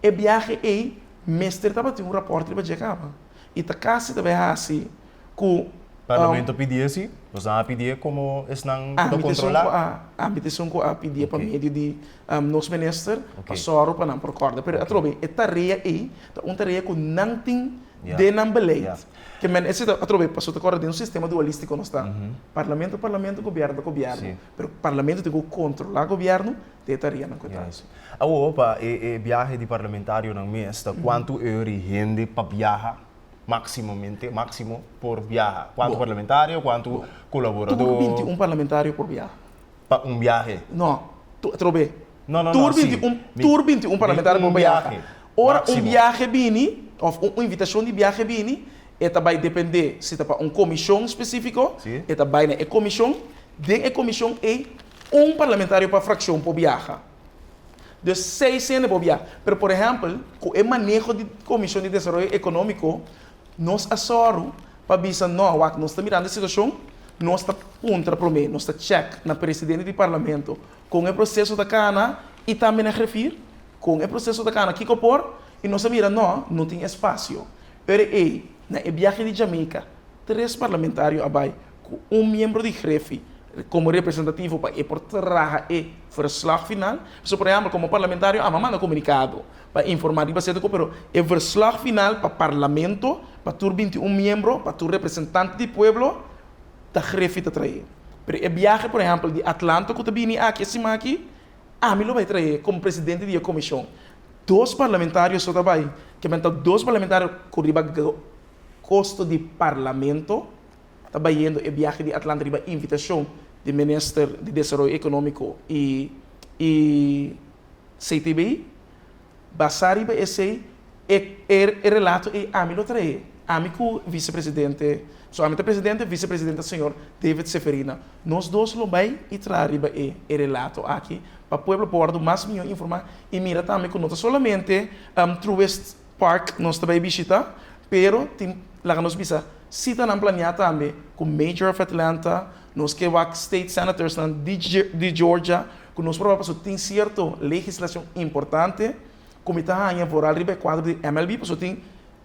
E biahe ei mester tabatin un rapòrt riba dje kaba i ta kasi ta bai hasi ku Parlamento pidié si? Boso a pidié komo esnan ku ta kontrolá? Ami ta esun ku a pidié pa medio di nos minister pa sòru pa nan por kòrda. Pero atrobe e tarea ei ta un tarea ku nan tin den nan beleid. Ke men esei ta atrobe pasobra ta kòrda den un sistema dualístiko nos ta. Parlamento parlamento, gobièrnu ta gobièrnu. Pero parlamento tin ku kontrolá gobièrnu den e tareanan ku e ta hasi. Awor pa e biahe di parlamentarionan mes ta kuantu eur i hende pa biaha? Máximamente, máximo por biaha. Kuantu parlamentario, kuantu kolaborador? Tur 21 parlamentario por biaha. Pa un biahe? No, atrobe. No, no, no, Tur 21, tur 21 parlamentario por biaha. Ora un biahe bini, òf un invitashon di biahe bini, e ta bai dependé si ta pa un komishon spesífiko, e ta bai na e komishon. Den e komishon ei, un parlamentario pa frakshon por biaha. Dus seis hende por biaha. Pero por ehèmpel, ku e maneho di Komishon di Desaroyo Ekonómiko, nos a sòru pa bisa no, wak, nos ta mirando e situashon, nos ta puntra promé, nos ta chèk na presidente di parlamento kon e proseso ta kana i tambe na grefir kon e proseso ta kana, kiko por, i nos a mira no, no tin espasio. Pero ei, na e biahe di Jamaica, tres parlamentario a bai ku un miembro di grefi komo representativo pa e por traha e verslag final. Pasobra por ehèmpel komo parlamentario amo a manda komunikado pa informá riba sierto kos pero e verslag final pa parlamento, pa tur 21 miembro, pa tur representante di pueblo ta grefi ta trae. Pero e biahe por ehèmpel di Atlanta ku ta bini aki e siman aki ami lo bai trae komo presidente di e komishon. Dos parlamentario so ta bai, ke men ta dos parlamentario ku riba Kosto di Parlamento ta bayendo e biahe di Atlanta riba invitashon di Minister di Desaroyo Ekonómiko i i CTB. Basá riba esei e e relato ei ami lo trae, ami ku Visepresidente, so ami ta presidente, Visepresidente ta señor David Seferina. Nos dos lo bai i traha riba e e relato aki pa pueblo por wòrdu mas mihó informá i mira tambe ku no ta solamente Truist Park nos ta bai bishita, pero tin, laga nos bisa, sitanan planeá tambe ku Mayor of Atlanta, nos ke wak State Senatorsnan di di Georgia, ku nos por wak pasobra tin sierto legislashon importante ku mi ta haña vooral riba e kuadro di MLB, pasobra tin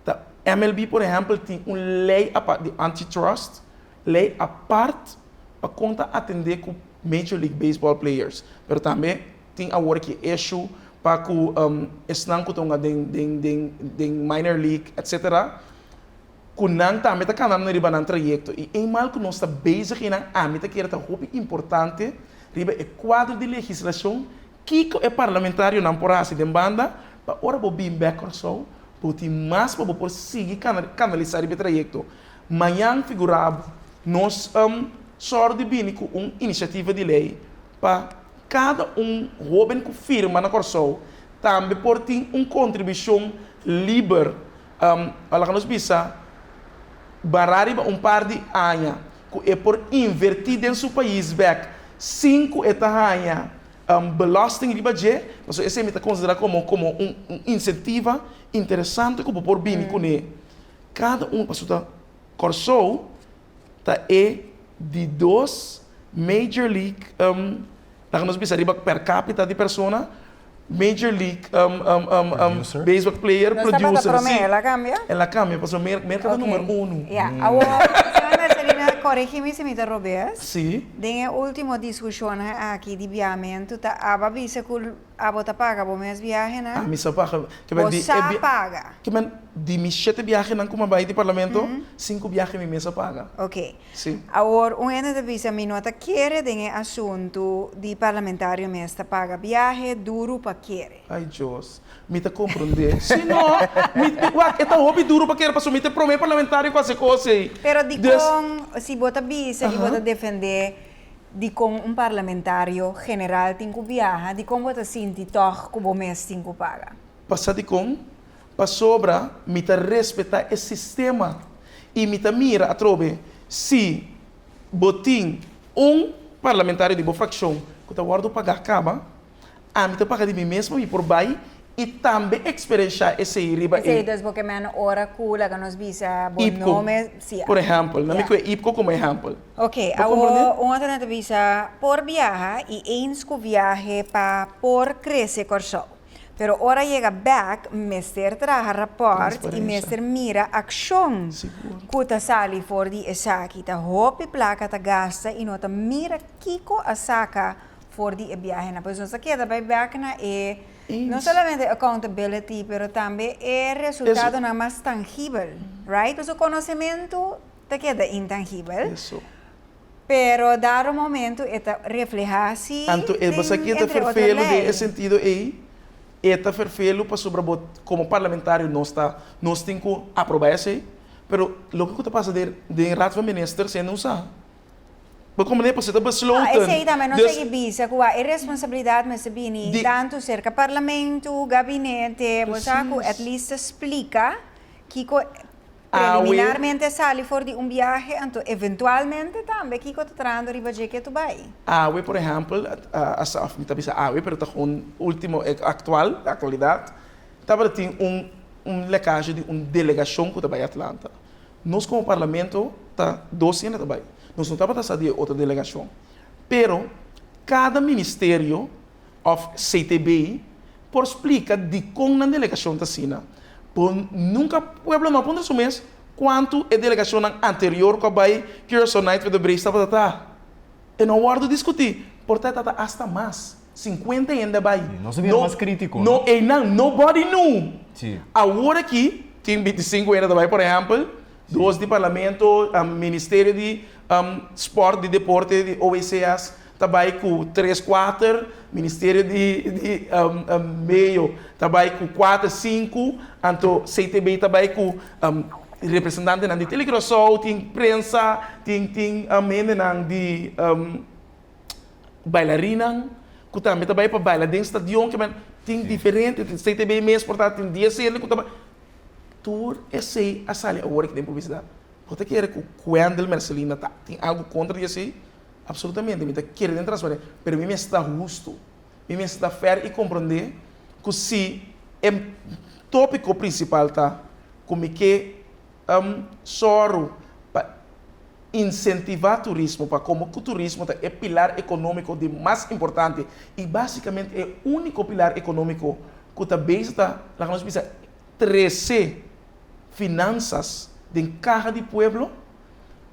ta MLB por ehèmpel tin un lei apart di antitrust, lei apart pa kon ta atendé ku Major League Baseball players, pero tambe Tin awor ki issue pa ku esnan ku ta hunga den den den den minor league etcetera ku nan tambe ta kana riba nan trayekto i eenmaal ku nos ta bezig einan ami ta kere ta hopi importante riba e kuadro di legislashon kiko e parlamentarionan por hasi den banda pa ora bo bin bek Kòrsou bo tin mas pa bo por sigui kanalisá riba e trayekto. Mañan figurá bo nos sòru di bini ku un inisiativa di lei pa Kada un hóben ku firma na Kòrsou tambe por tin un kontribushon liber, laga nos bisa, bará riba un par di aña ku e por invertí den su pais bèk sin ku e ta haña belasting riba dje, pasobra esei mi ta konsiderá komo komo un insentiva interesante ku bo por bini kuné. Kada un, pasobra ta Kòrsou ta e di dos Major League, laga nos bisa riba per capita di persona, Major League Baseball player Nos tabata producer. promé, Sí, el a cambia? el a cambia, pasobra Merca ta Ok. numero uno. Ya, awor, señor Mercelina. Corregí mi si mi ta robes. Si. Den e último diskushonnan aki di biamentu ta aba bisa ku abo ta paga bo mes biahenan? Ami sa paga. Bo sa paga. Ke men di mi shete biahenan ku mi a bai di parlamento, sinku biahe mi mes a paga. Ok. Si. Awor un hende ta bisa mi no ta kere den e asuntu di parlamentario mes ta paga biahe duru pa kere. Ai Dios. Mi ta komprondé. Si no, mi, wak, e ta hopi duru pa kere pasobra mi ta e promé parlamentario ku hasi kos ei. Pero dikon si bo ta bisa i bo ta defendé dikon un parlamentario general tin ku biaha, dikon bo ta sinti tòg ku bo mes tin ku paga? Pasa dikon? Pasobra mi ta respetá e sistema i mi ta mira atrobe si bo tin un parlamentario di bo frakshon ku ta wòrdu pagá kaba, Ami ta paga di mi mes pa mi por bai i tambe eksperenshá esei riba e. Esei dus bo ke mèn ora ku laga nos bisa bo Ipco, nome si. por ehèmpel. Na mi kue Ipco komo ehèmpel. Oke, Bo komprondé? awor un otro nan ta bisa por biaha i eens ku viahe pa por krese Kòrsou. Pero ora yega bèk mester traha rapòrt i Transparensia. mester mira akshon Sigur. ku ta sali for di esaki. Ta hopi plaka ta gasta i no ta mira kiko a saka for di e biahenan. Pues nos ta keda bai bek na e no solamente accountability pero tambe e resultadonan mas tangibel, right? Pasobra konosementu ta keda intangibel. Eso. Pero dado momento e ta reflehá si Anto e den basaki e ta entre otro ferfelu den lei. e sentido ei, e ta ferfelu pasobra bo komo parlamentario nos ta nos tin ku aprobá esei, pero loke ku ta pasa den den Raad van Ministers e no sa. Bo komprendé? Pasobra ta No, besloten. esei tambe nos Dus a bisa ku a e responsabilidat mester bini di tantu serka parlamento, gabinete, bo sa ku at Precies. least ta splika kiko Awe preliminarmente a sali for di un biahe, anto eventualmente tambe kiko ta trahando riba dje ke tu bai. Awe por ehèmpel, a sa òf mi ta bisa awe pero ta gewoon último aktual, aktualidat, tabata tin un un lekahe di un delegashon ku ta bai Atlanta. Nos komo parlamento ta dos hende ta bai. Nos no tabata sa di e otro delegashon. Pero kada ministerio òf CTB por splika dikon nan delegashon ta asina. Bo nunka pueblo no a puntra su mes kuantu e delegashonnan anterior ku a bai Curaçao Night with the Braves tabata ta. E no a wòrdu diskutí. Por ta e tata asta mas. Sinkuenta hende a bai. Nos a bira mas krítiko, No, no? einan nobody knew. Sí. Awor aki tin bintisinku hende ta bai, por ehèmpel, dos di parlamento, ministerio di spòrt, di deporte, di OECS ta bai ku tres, kuater, ministerio di di meio ta bai ku kuater, sinku, anto CTB ta bai ku representantenan di Telecuraçao, tin prensa, tin tin hendenan di bailarinnan ku tambe ta bai pa baila den stadion ke men tin diferente CTB mes por ta tin dies hende ku ta bai tur esei a sali awor aki den publisidat bo ta kere ku Wendel Mercelina ta tin algu kontra di esei absolutamente mi ta kere den transparensia pero mi mester ta hustu mi mester ta fair i komprondé ku si e topiko prinsipal ta ku mi ke sòru pa insentivá turismo pa komo ku turismo ta e pilar ekonómiko di mas importante i básikamente e úniko pilar ekonómiko ku ta bezig ta, laga nos bisa, trese finansas den kaha di pueblo,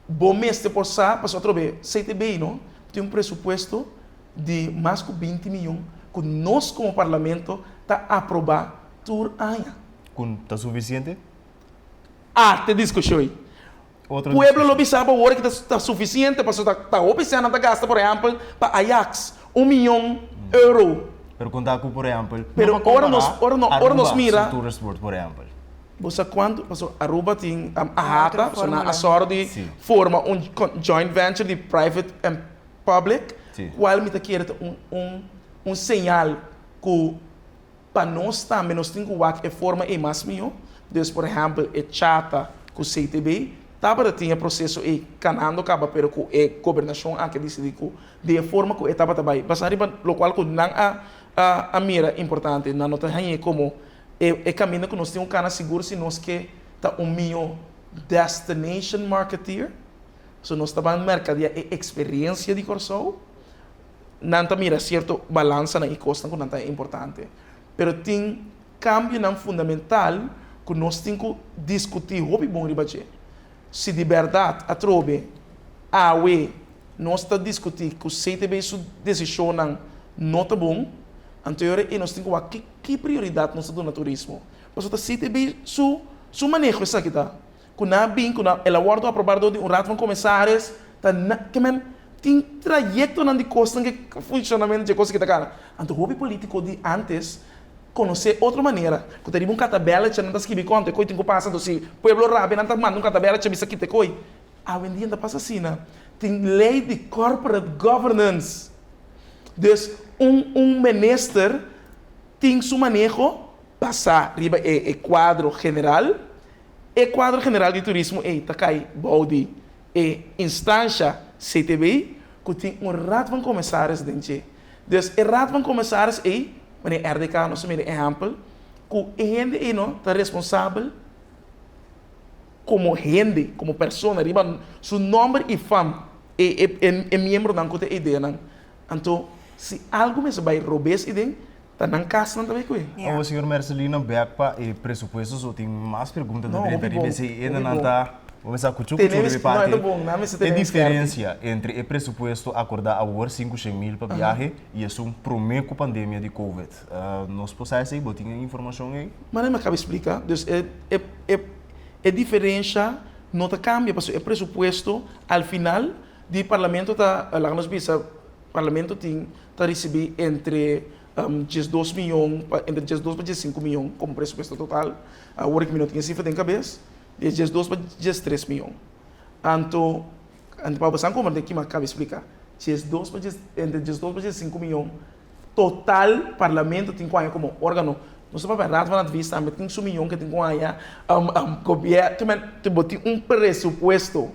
bo mester por sa, pasobra atrobe CTB no tin un presupuesto di mas ku binti miyon ku nos komo parlamento ta aprobá tur aña. Ku ta sufisiente? A te diskushon ei. Otro Pueblo lo diskushon. bisa bo awor ki ta ta sufisiente pasobra ta ta hopi sèn nan ta gasta por ehèmpel pa Ajax un miyon euro. Pero konta ku por ehèmpel no Pero pa ora nos kompará ora no ora nos Aruba mira su tourist board por ehèmpel. Bo sa kuantu pasobra Aruba tin Otro AHATA pasobra nan a fórmula. sòru di Sí. forma un joint venture di private en public Sí. kual mi ta kere ta un un un señal ku Pa nos tambe nos tin ku wak e forma ei mas mihó. Dus por ehèmpel e chata ku CTB tabata tin e proseso ei kanando kaba pero ku e gobernashon aki a disidí ku di e forma ku e tabata bai basá riba lokual ku nan a a mira importante nan no ta hañ'é komo e e kaminda ku nos tin ku kana sigur si nos ke ta un mihó destination marketeer. So nos ta ban merkadea e eksperensia di Kòrsou. Nan ta mira sierto balansanan i kosnan ku nan ta importante. Pero tin kambionan fundamental ku nos tin ku diskutí hopi bon riba dje. Si di bèrdat atrobe Awe nos ta diskutí ku CTB su desishonnan no ta bon, anto e ora ei nos tin ku wak ki prioridat nos ta duna turismo. Pasobra ta CTB su su maneho esaki ta. Ku nan a bin ku nan el a wòrdu aprobá dor di un Raad van Commissaris ta na ke men tin trayektonan di kosnan ke funshonamentu dje kos aki ta kana. Anto hopi polítiko di ántes konosé otro manera ku ta riba un katabèletje nan ta skibi konta e koi tin ku pasa anto si pueblo rabia nan ta manda un katabèletje bisa kita e koi. Awendia no ta pasa asina. Tin ley di corporate governance. Dus un un minister tin su maneho basa riba e e cuadro general. E cuadro general di turismo ey ta cay bou di e instancia CTB cu tin un Raad van Commissaris den dje. Dus e Raad van Commissaris ey, manera RDK nos a mira ehempel, cu e hende ey no ta responsabel. Komo hende, komo persona, riba su nòmber i fam, e e miembronan ku ta e ideanan. Anto, si algu mester bai robes iden, ta nan kasnan ta bai ku e. Awor, señor Mercelina, bèk pa e presupuesto, so tin mas pregunta ta drenta riba esei. E nan ta, bo mester a kuchu kuchu riba e parti. E diferensia entre e presupuesto akordá awor, 500 mil pa biahe, i esun promé ku pandemia di covid. Nos por sa esei? Bo tin e informashon ei? Manera mi a kaba di splika, dus e e e diferensha no ta kambia pasobra e presupuesto al final di parlamento ta laga nos bisa parlamento tin ta risibí entre 12 miyon pa entre 12 pa 15 miyon komo presupuesto total awor ki mi no tin e sifra den kabes di 12 pa 13 miyon anto anto pa bo sa komprende ki mi a kaba di splika 12 pa entre 12 pa 15 miyon Total parlamento tin ku haña komo órgano. Nos ta papia Raad van Advies tambe tin su miyon ke tin ku haña. Gobièrnu bo tin un presupuesto.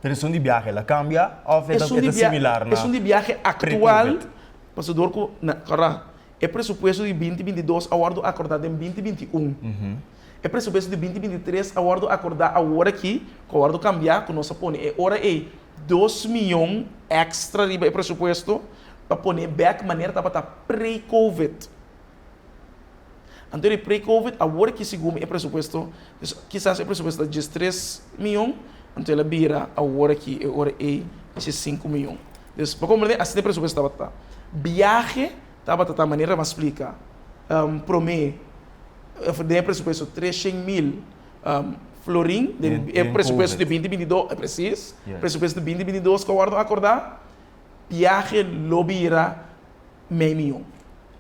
Pero esun di biahe la kambia òf e ta similar na Esun di biahe aktual pasobra dor ku na kòrda e presupuesto di binti 22 a wòrdu akordá den binti 21. E presupuesto di binti 23 a wòrdu akordá awor aki ku a wòrdu kambiá ku nos a pone e ora ei 2 miyon èkstra riba e presupuesto. Pa pone bek manera tabata pre-covid. Anto di pre-covid awor ki segun mi e presupuesto, dus kisas e presupuesto ta 13 miyon, anto el a bira awor aki e ora ei 15 miyon. Dus pa komprende asina e presupuesto tabata. Biahe tabata ta manera mi a splika prome den e presupuesto 300 mil florin den e presupuesto di 2022, precies, presupuesto di 2022 ku a wòrdu akordá. Biahe lo bira mei miyon.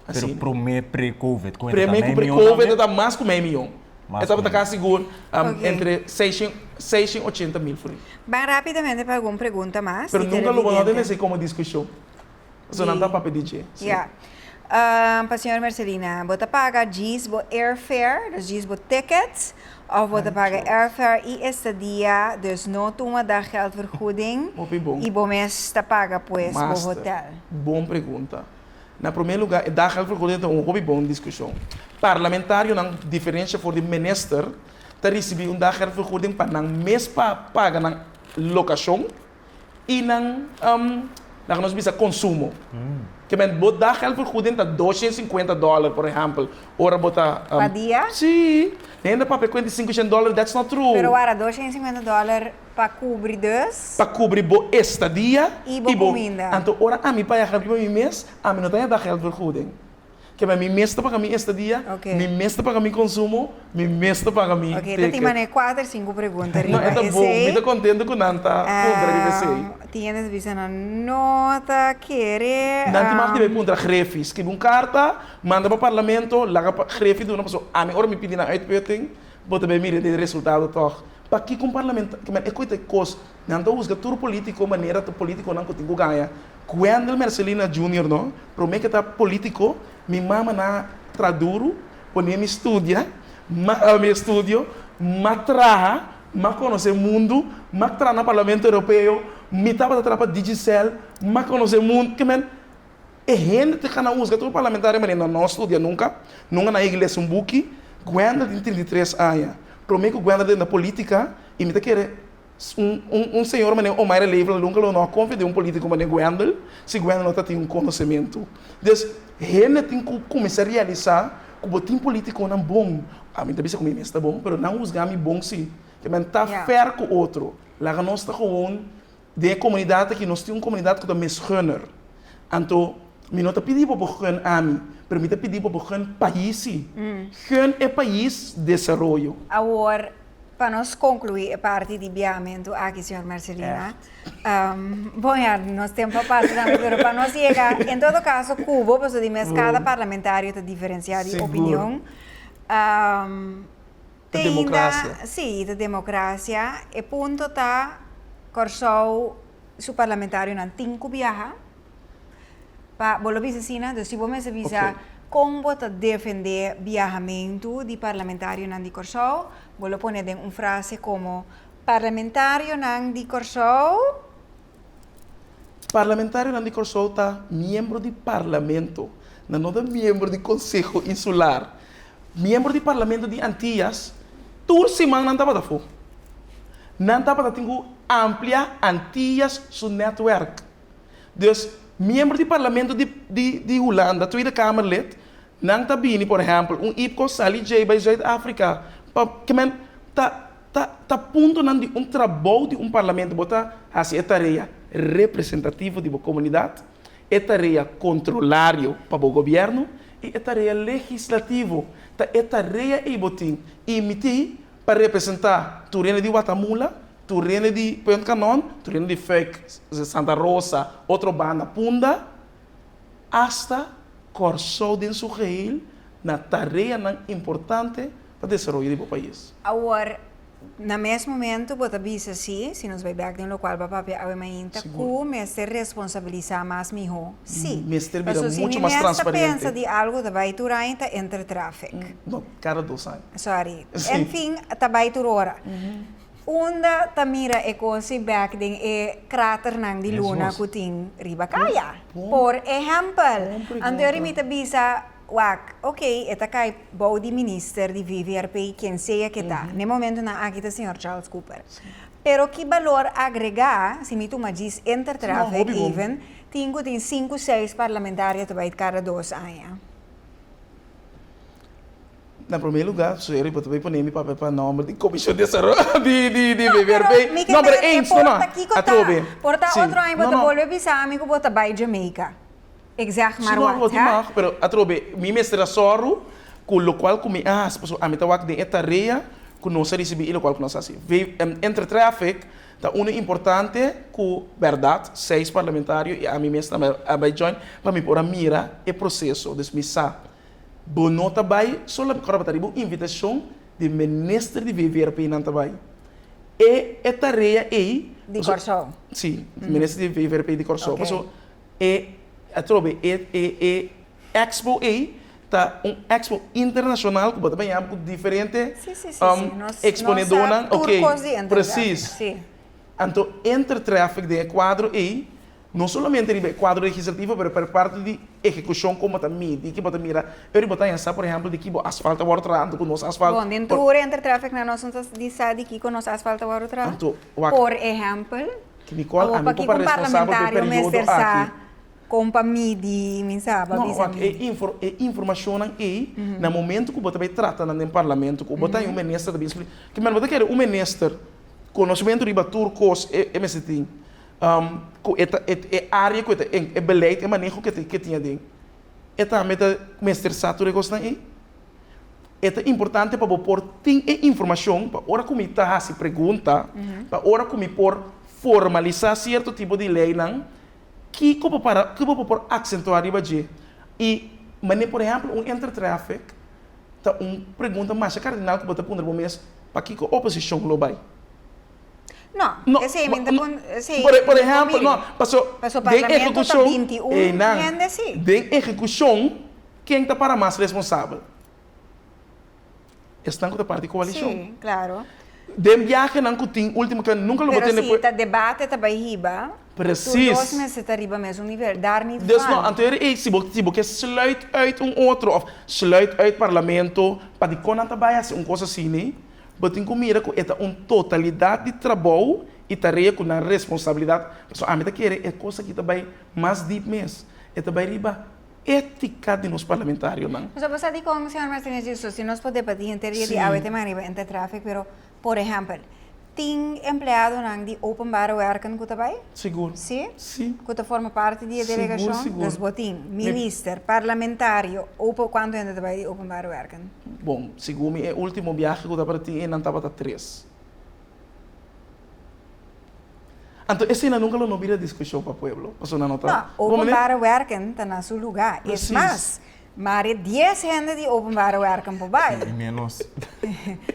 Pero prome pre-covid ku e ta mei miyon tambe? Prome ku pre-covid e ta mas ku mei miyon. E tabata kasi sigur entre 680 mil florin. Ban rapidamente pa algun pregunta mas. Pero nunka lo bo no tene esei komo diskushon. Pasobra nan ta papia di dje. Ya. Pa señor Mercelina, bo ta paga djis bo airfare, dus djis bo tickets, of bo ta paga airfare i estadia, dus no tuma daggeldvergoeding i bo mes ta paga pues bo hotel? Bon pregunta. Na prome luga e daggeldvergoeding ta un hopi bon diskushon. Parlamentarionan, diferensha for di minister, ta risibi un daggeldvergoeding pa nan mes pa paga nan lokashon, i nan laga nos bisa konsumo. Ke men bo daggeldvergoeding ta 250 dòler por ehèmpel ora bo ta. Pa dia? Sí. Hende papia kuenta 500 dòler that's not true. Pero wara 250 dòler pa kubri dus. Pa kubri bo estadia i bo kuminda. Anto ora ami paga riba mi mes ami no ta haña daggeldvergoeding. Ke mi mes ta paga mi estadia, mi mes ta paga mi konsumo, mi mes ta paga mi ticket. Ok, ta tin manera kuater, sinku pregunta riba esei. No, e ta bon. Mi ta kontento ku nan ta puntra riba esei. Tin hende ta bisa nan no ta kere. Nan tin mag di bai puntra Grefi. Skribi un karta, manda pa parlamento, laga pa Grefi duna pasobra ami ora mi pidi nan uitputting, bo ta bai mira e resultado tòg. Pakiko un parlamentario, ke men e koe ta e kos, nan ta husga tur politiko manera ta politikonan ku tin ku gaña. Gwendel Mercelina Junior no, prome ke ta politico, mi mama na tra duru, pone mi studia, ma habi mi estudio, ma traha, ma conoce mundu, ma traha na Parlamento Europeo, mi tabata traha pa Digicel, ma conoce mundu, ke men e hende ta gana husga tur parlamentario manera nan no studia nunca, nunca nan yega lesa un buki, Gwendel tin 33 aña, prome ku Gwendel den na politica y mi ta kere Un un señor manera Omaira Leeflang nunca lo no a confia den un politico manera Gwendel si Gwendel no ta tin un conocemento. Dus hende tin cu cuminsa realisa cu bo tin politiconan bon. Ami ta bisa cu mi mes ta bon, pero nan huzga mi bon si. Ke men ta fair cu otro. Laga nos ta gewoon. Den e komunidat aki nos tin un komunidat ku ta misgunner. Anto mi no ta pidi bo bo gun ami, pero mi ta pidi bo bo gun pais si. Gun e pais desaroyo. Awor, pa nos konkluí e parti di biahamentu aki, señor Mercelina, bon ya, nos tempu a pasa tambe, pero pa nos yega, en todo kaso ku bo, pasobra di mes kada parlamentario ta diferensiá di opinion, Ta demokrasia. Sí, ta demokrasia. E punto ta Kòrsou su parlamentarionan tin ku biaha pa bo lo bisa asina, dus si bo mester bisa kon bo ta defendé biahamentu di parlamentarionan di Kòrsou, bo lo pone den un frase komo parlamentarionan di Kòrsou. Parlamentarionan di Kòrsou ta miembro di parlamento, nan no ta miembro di Konseho Insular. Miembro di parlamento di Antias tur siman nan tabata afó. Nan tabata tin ku amplia Antias su nètwèrk. Dus, miembro di parlamento di di di Hulanda, Tweede Kamerlid, nan ta bini, por ehèmpel, un IPCO sali djei bai Zuid-Afrika pa ke men ta Ta ta puntonan di un trabou di un parlamento. Bo ta hasi e tarea representativo di bo komunidat, e tarea kontrolario pa bo gobièrnu i e tarea legislativo. Ta e tarea ei bo tin imití pa representá tur hende di Watamula, tur hende di Punt Kanon, tur hende di Fuik, Santa Rosa, Otrobanda, Punda, asta Kòrsou den su geheel na tareanan importante pa desaroyo di bo pais. Awor, na mes momento bo ta bisa si, si nos bai bek den lokual bo a papia awe mainta, ku mester responsabilisá mas mihó. Si. Mester bira Paso si mucho mi mas mes ta transparente. pensa di algu ta bai tur aña ta Intertraffic. No, kada dos aña. Sorry. Si. En fin, ta bai tur ora. Unda ta mira e kos ei bek den e kraternan di luna ku tin riba kaya? Por ehèmpel, anto ora mi ta bisa, wak, oké, e ta kai bou di minister di VVRP, ken sea ke ta. Na e momentunan aki ta señor Charles Cooper. Pero ki balor agregá, si mi tuma djis Intertraffic even, tin ku tin sinku, seis parlamentario ta bai kada dos aña. Na promé lugá, sorry, bo ta bay pone mi papia pa nomber di Comisión di Desaroyo di di di VVRP. No, pero mi ke No, pero meen e eens, no, no, por ta kiko ta. atrobe. Por ta Sí. otro aña bo No, ta no. bolbe bisa mi ku bo ta bay Jamaica. Ik zeg Sí, maar no, wat, bo tin hè? mag, pero atrobe, mi mester a sòru ku lokual ku mi a hasi, pasobra ami ta wak den e tarea ku nos a risibí i lokual ku nos a hasi. V, Intertraffic ta unu importante ku bèrdat seis parlamentario i ami mes tambe a bay join pa mi por a mira e proseso. Dus mi sa Bo no ta bai solamente ora bo ta riba un invitashon di minister di VVRP nan ta bai. E e tarea ei. Di Kòrsou. Si, minister di VVRP di Kòrsou. Pasobra e atrobe e e e expo ei ta un expo internashonal ku bo ta baña ku diferente eksponedónan. Tur kos di Presis. Anto Intertraffic den e kuadro ei No solamente riba e kuadro legislativo, pero per parti di ehekushon kon bo ta midi, ki bo ta mira, eur bo ta haña sa por ehèmpel di ki bo asfalt ta wòrdu traha anto ku nos asfalt. Bon, den tur Intertraffic nan nos no ta di sa di kiko nos asfalt ta wòrdu traha. Anto, wak. Por ehèmpel, Nicole, awor ami pa por kiko pa un responsabel pa e parlamentario periodo mester sa aki. kon pa midi, mi sa, pa No, bisa wak, e midi. infor, e informashonnan ei, na momento ku bo ta bai trata nan den parlamento, ku bo ta haña un minister ta bin splika, ke men bo ta kere un minister konosementu riba tur kos e mester tin. Ku e ta e área ku e ta e beleid e maneho ku e ta tin aden e tambe ta mester sa tur e kosnan ei. E ta importante pa bo por tin e informashon pa ora ku mi ta hasi pregunta, pa ora ku mi por formalisá sierto tipo di leinan kiko bo para kiko bo por aksentuá riba dje. I manera por ehèmpel un intertraffic ta un pregunta masha kardinal ku bo ta puntra bo mes pakiko oposishon lo bai. No, No, esei mi ta no, pon, esei por, por mi ehempel, no, miri. paso Paso den parlamento ta ehekushon, 21 einan, hende sí. den ehekushon, ken ta para mas responsabel? Esnan ku ta parti koalishon. Sí, claro. Den biahenan ku tin ultimo ke nunka lo bo Pero tende si por. ta debate ta bai hiba, tur Precies. dos mester ta riba mesun nivel, daar niet Dus no, van. anto eri ei, si bo, si bo ke sluit uit un otro of sluit uit parlamento, pa dikon nan ta bai hasi un kos asina? Bo tin ku mira ku e ta un totalidat di trabou i tarea ku nan responsabilidat. Pasobra ami ta kere e kos aki ta bai mas dip mes. E ta bai riba étika di nos parlamentarionan. Pasobra bo sa dikon, señor Martinez Jesus, si nos por debatí henter dia di awe tema riba Intertraffic, pero por ehèmpel, tin empleadonan di Openbare Werken ku ta bai? Sigur. Si? Si. Ku ta forma parti di e delegashon? Sigur, sigur. Dus bo tin minister, parlamentario, open, kuantu hende ta bai di Openbare Werken? Bon, segun mi e ultimo biahe ku tabata tin einan tabata tres. Anto esei nan nunka lo no bira diskushon pa pueblo, pasobra nan no ta. No, Openbare Werken ta na su lugá. Es mas, Mari dies hende di Openbare Werken por bai. I menos.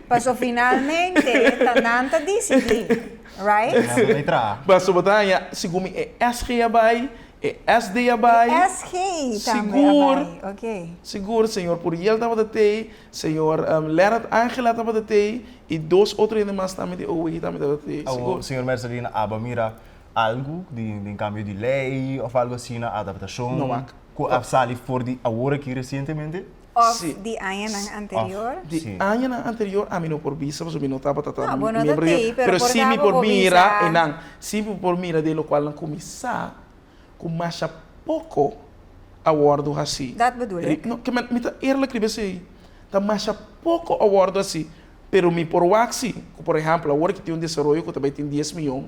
Paso finalmente ta nan ta disidí, right? Nan ta bai traha. Paso bo ta haña, segun mi e SG a bai, e SD a bai. E SG tambe a bai, ok. Sigur, señor Puriel tabata tei, señor Leonard Angela tabata tei i dos otro hende mas tambe di OWG tambe tabata tei, sigur. Awor, señor Mercelina, aba mira algu di den kambio di lei òf algu asina, adaptashon? No wak. Ku a sali for di awor aki resientemente? Òf di añanan anterior? Di añanan anterior ami no por bisa pasobra mi no tabata ta No, bo no ta miembro di tei, pero pero por si mi ta bo por por mira bisa. einan, si mi por mira den lokual nan kuminsá ku masha poko a wòrdu hasí. Dat bedoel ik. No, ke men mi ta eerlijk riba esei, ta masha poko a wòrdu hasí, pero mi por wak si ku por ehèmpel awor ki tin un desaroyo ku ta bai tin dies mion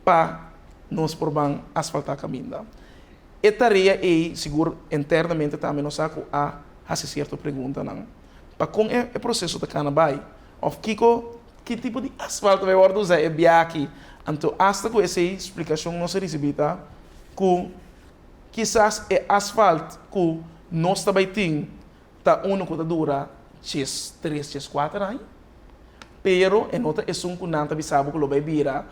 pa nos por ban asfaltá kaminda. E tarea ei sigur internamente tambe nos sa ku a hasi sierto preguntanan pa kon e proseso ta kana bai òf kiko ki tipo di asfalto ta bai wòrdu usá e biaha aki. Anto asta ku esei splikashon nos a risibí ta ku kisas e asfalt ku nos ta bai tin ta unu ku ta dura djes tres djes kuater aña, pero e no ta esun ku nan ta bisa bo ku lo bai bira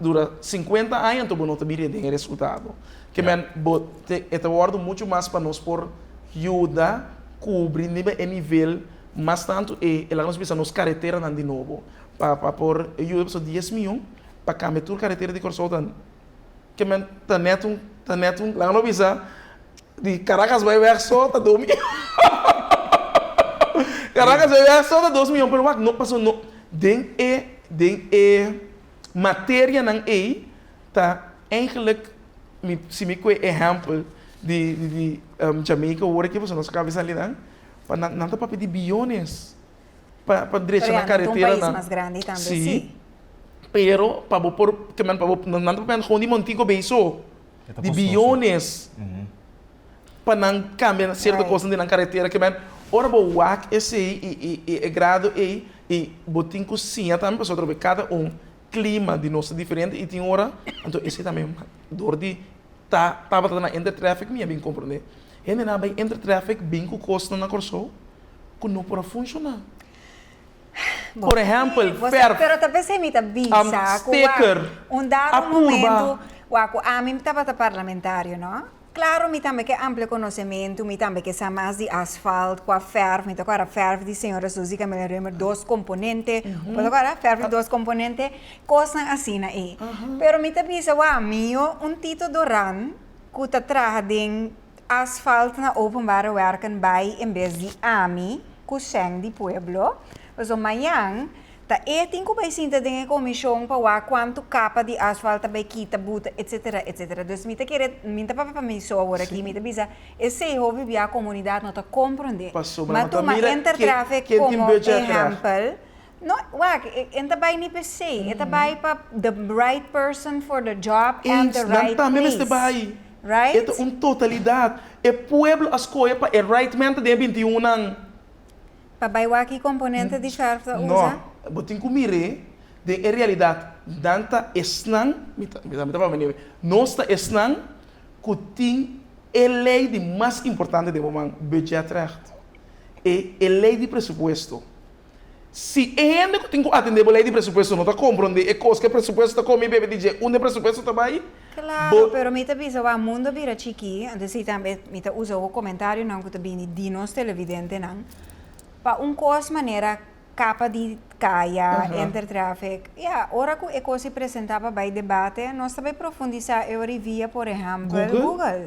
dura sinkuenta aña anto bo no ta bira den e resultado. Ke men bo te e ta wòrdu muchu mas pa nos por yuda kubri riba e nivel mas tantu e e laga nos bisa nos kareteranan di nobo pa pa por yuda pasobra dies miyon pa kambia tur karetera di Kòrsou ta Ke men ta net un, ta net un, laga no bisa di Caracas bai weg so ta dos miyon. Caracas bai weg so ta dos miyon, pero wak no paso no den e den e materianan ei ta eigenlijk mi si mi koe ehèmpel di di di Jamaica awor aki pasobra nos a kaba di sali nan pa nan nan ta papia di biyones. Pa pa drecha nan Pero ya, nan ta un karetera pais nan. mas grandi tambe, Sí. sí. Pero pa bo por, ke men pa bo, nan ta papia gewoon di Montego Bay so, E ta di kostoso. biyones pa nan kambia sierto Right. kosnan di nan karetera, ke men ora bo wak esei i i i e grado ei i bo tin ku siña tambe pasobra atrobe kada un klima di nos ta diferente i tin ora, anto esei tambe dor di ta tabata na Intertraffic mi a bin komprende hendenan a bai Intertraffic bin ku kosnan na Kòrsou ku no por a funshoná. Por ehèmpel, fèrf, Pero ta p'esei mi ta bisa ku steker, wak un dado a purba. momento, wak ku ami tabata parlamentario, no? Klaro mi tambe ke amplia konosementu, mi tambe ke sa mas di asfalt, kua fèrf, mi ta kòrda fèrf di señora Suzy Camelia Römer dos komponente, bo ta kòrda? Fèrf di dos komponente, kosnan asina ei. Pero mi ta bisa wak mio un Tito Doran ku ta traha den Asfalt na openbare werken bai en bes di ami ku sèn di pueblo, pasobra mañan ta e tin ku bai sinta den e komishon pa wak kuantu kapa di asfalt ta bai kita, buta, etsetera, etsetera. Dus mi ta kere, mi ta papia pa mi so awor aki, mi ta bisa esei hopi bia komunidat no ta komprondé. Pasobra Ma no ta tuma mira Intertraffic ken tin komo budget recht. ehèmpel, No, wak, e ta bai ni p'esei. E ta bai pa the right person for the job and the Eens, nan right tambe mester place. bai. Right? E ta un totalidat. E pueblo a skohe pa e right man ta den e bintiun nan. Pa bai wak ki komponente di fèrf ta usa? No, bo tin ku mir'é den e realidat. Nan ta esnan, mi ta, mi ta papia manera, nos ta esnan ku tin e lei di mas importante den bo man, budgetrecht. E e lei di presupuesto. Si e hende ku tin ku atendé bo lei di presupuesto no ta komprondé e kos ku e presupuesto ta kome i bebe di dje unda e presupuesto ta bai, Klaro, bo. pero mi ta bisa wak mundo a bira chikí, anto si tambe mi ta usa bo komentarionan ku ta bini di nos televidentenan pa un kos manera kapa di kaya, intertraffic, ya, ora ku e kos i presentá pa bai debate, nos ta bai profundisá e ora i via por ehèmpel Google? Google.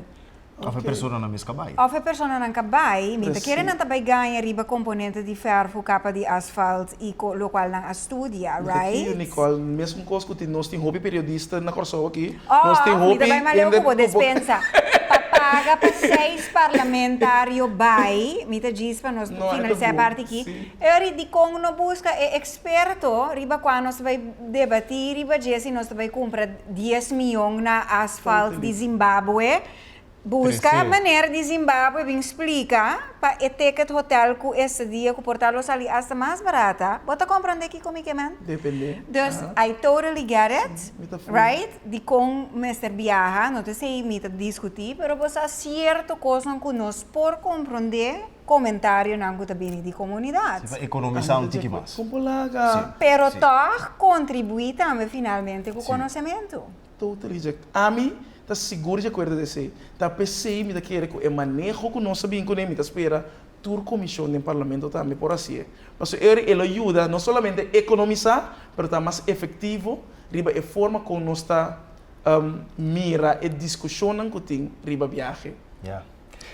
Of e personanan mes ka bai. Of e personanan ka bai, mi ta kere nan ta bai gaña riba komponente di fèrf ku kapa di asfalt i lokual nan a studia, Mi ta right? kiyo, Nicole, mesun kos ku tin nos tin hopi periodista na Kòrsou aki, nos tin Òf, mi ta hopi bai maleu hende ku bo ku bo despensa. Pa. Paga pa seis parlamentario bai, mi ta djis pa nos No, e ta finalisá e bon, parti aki. sí. Eri, dikon no buska e eksperto riba kua nos ta bai debatí riba dje si nos ta bai kumpra dies mion na asfalt di Totally. Zimbabwe? Buska Trese. meneer di Zimbabwe bin splika pa e ticket hotel ku estadia ku por ta lo sali asta mas barata. Bo ta komprende kiko mi ke men? Depende. Dus Aha. I totally get it, Sí, mi ta ful. right? Dikon mester biaha, no ta esei mi ta diskutí, pero bo sa sierto kosnan ku nos por komprondé komentarionan ku ta bini di komunidat. Sí, pa ekonomisá un tiki mas. Kon por laga? Sí. Pero Sí. tòg kontribuí tambe finalmente ku Sí. konosementu. Totally Jack. Ami ta sigur di akuerdo di esei. Ta p'esei mi ta kere ku e maneho ku nos a bin kuné mi ta spera tur komishon den parlamento tambe por hasié. Pasobra eri e lo yuda no solamente ekonomisá pero ta mas efektivo riba e forma kon nos ta mira e diskushonnan ku tin riba biahe. Ya.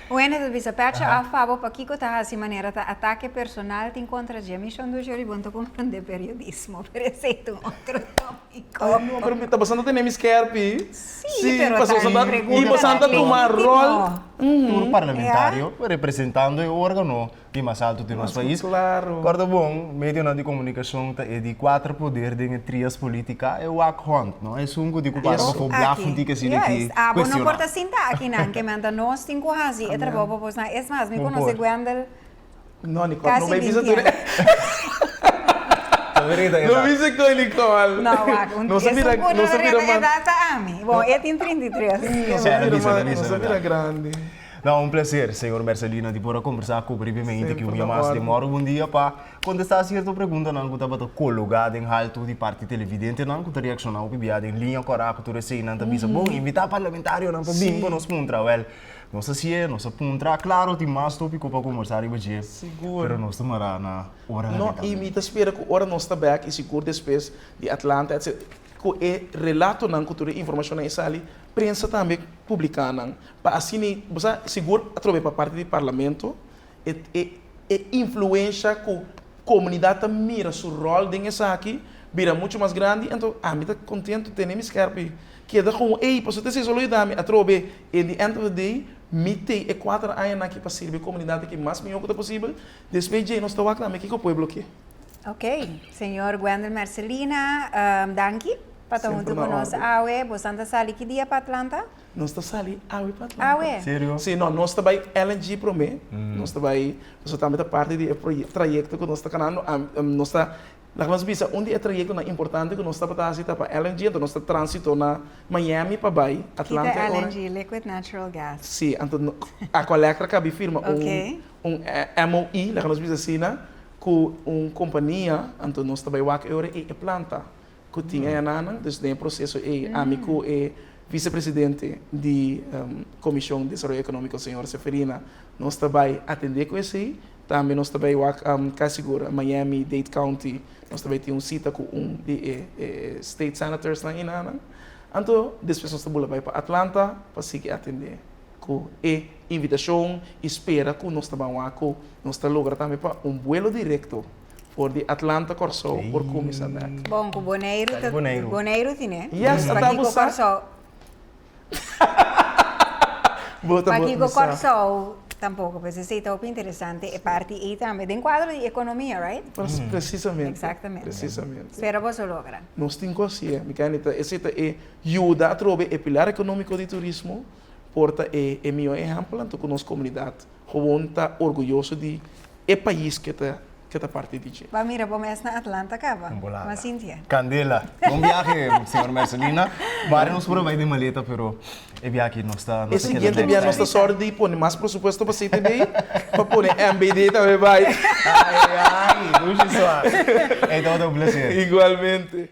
Wende ta bisa, Pecha af pa bo pakiko ta hasi manera ta atake personal tin kontra dje. Mi shon dushi ori bon ta komprende periodismo, pero esei ta un otro topiko. Ay no, pero mi ta basando tene mi skerpi. Sí, pero paso ta ta pregunta i bosan ta tuma rol. Tur parlamentario representando e organo di mas alto di nos pais. Claro. Corda bon, medionan di comunicacion ta e di cuater poder den e trias politica, e wakhond, no? Esun cu di cu para bafo blaf un tiki asina aki Juist. Abo no cuestiona. por ta sinta akinan, ke manta nos tin cu haci e trabou pa bosnan. Es mas, mi Bon conoce por. Gwendel No, Nicole, no casi bay bisa binti tur. aña. Ta berinda No edad. bisa con Nicole. No, wak, un, Nos a esun bira, cu nos no a bira reta mas. edad ta ami. Bon, e tin 33. Nos Sí, a el a bira bisa, el a mas, bisa, nos a bira verdad. grandi. No, un placer, señor Mercelina, di por a combersa cu brevemente cu Semper un na mas orde. demora un dia pa contesta cierto preguntanan cu tabata cologa den halto di parti televidentenan cu ta reacciona hopi bia den liña cora cu tur eseinan ta bisa, bon, invita parlamentarionan pa bin pa nos puntra. Wel, nos a hacié, nos a puntra. Claro, tin mas topico pa combersa riba dje, Sigur. pero nos ta mara na ora No, y lamentablemente. mi ta spera cu ora nos ta bek y sigur despues di Atlanta, etc. Cu e relatonan cu tur e informacionnan e sali, prensa tambe publica nan. Pa asina ei, bo sa, sigur atrobe pa parti di Parlamento, e e e influensha ku komunidat ta mira su ròl den esaki bira muchu mas grandi, anto ami ta kontentu tene mi skèrpi keda komo ei, pasobra ta esei solo yuda mi atrobe in the end of the day mi tei e kuater añanan aki pa sirbi e komunidat aki mas mihó ku ta posibel, despues djei nos ta wak tambe kiko pueblo ke. Ok, señor Gwendel Mercelina, danki pa ta huntu Semper ku na nos orde. awe. Bosan ta sali ki dia pa Atlanta? Nos ta sali awe pa Atlanta. Awe? Serio? Sí, no, nos ta bai LNG promé. Nos ta bai, pasobra tambe ta parti di e trayekto ku nos ta kanando. Nos ta, laga nos bisa, un di e trayektonan importante ku nos tabata hasi ta pa LNG, anto nos ta transito na Miami pa bai Atlanta Kita e ora. LNG, Liquid Natural Gas. Sí, anto Aqualectra kabi firma un Oké. un MOI, laga nos bisa asina, ku un kompania, anto nos ta bai wak e ora ei e planta. Ku tin e ananan, dus den e proseso ei ami ku e visepresidente di Komishon Desaroyo Ekonómiko señor Seferina nos ta bai atendé ku esei. Tambe nos ta bai wak kasi sigur Miami Dade County nos ta bai tin un sita ku un di e state senatorsnan enanan. Anto despues nos ta bula bai pa Atlanta pa sigui atendé ku e invitashon i spera ku nos ta ban wak ku nos ta logra tambe pa un buelo direkto For di Atlanta Kòrsou por kuminsá bèk. Bon ku Boneiru ta Boneiru. Boneiru tine. Yes, ata Pakiko bo sa. Kòrsou. Bo ta bo Pakiko sa. Kòrsou tampoko. Pues esei ta hopi interesante e parti ei tambe. Den kuadro di ekonomia, right? Presisamente. Exactamente. Presisamente. Spera boso logra. Nos tin ku hasié, mi kende ta esei ta e yuda atrobe e pilar ekonómiko di turismo por ta e e mihó ehèmpel anto ku nos komunidat gewoon ta orguyoso di E pais ke ta ke ta parti di dje. Ba mira bo mes na Atlanta caba. Un bolada. Ma Cynthia. Candela. Bon viaje, señor Mercelina. Bari nos por a bai den maleta, pero e biaha aki nos ta E nos ta keda siguiente next biaha nos ta time. sòru di pone mas presupuesto pa CTB pa pone MBD tambe bai. Ai, ai, dushi sua. Ey, tabata un placer. Igualmente.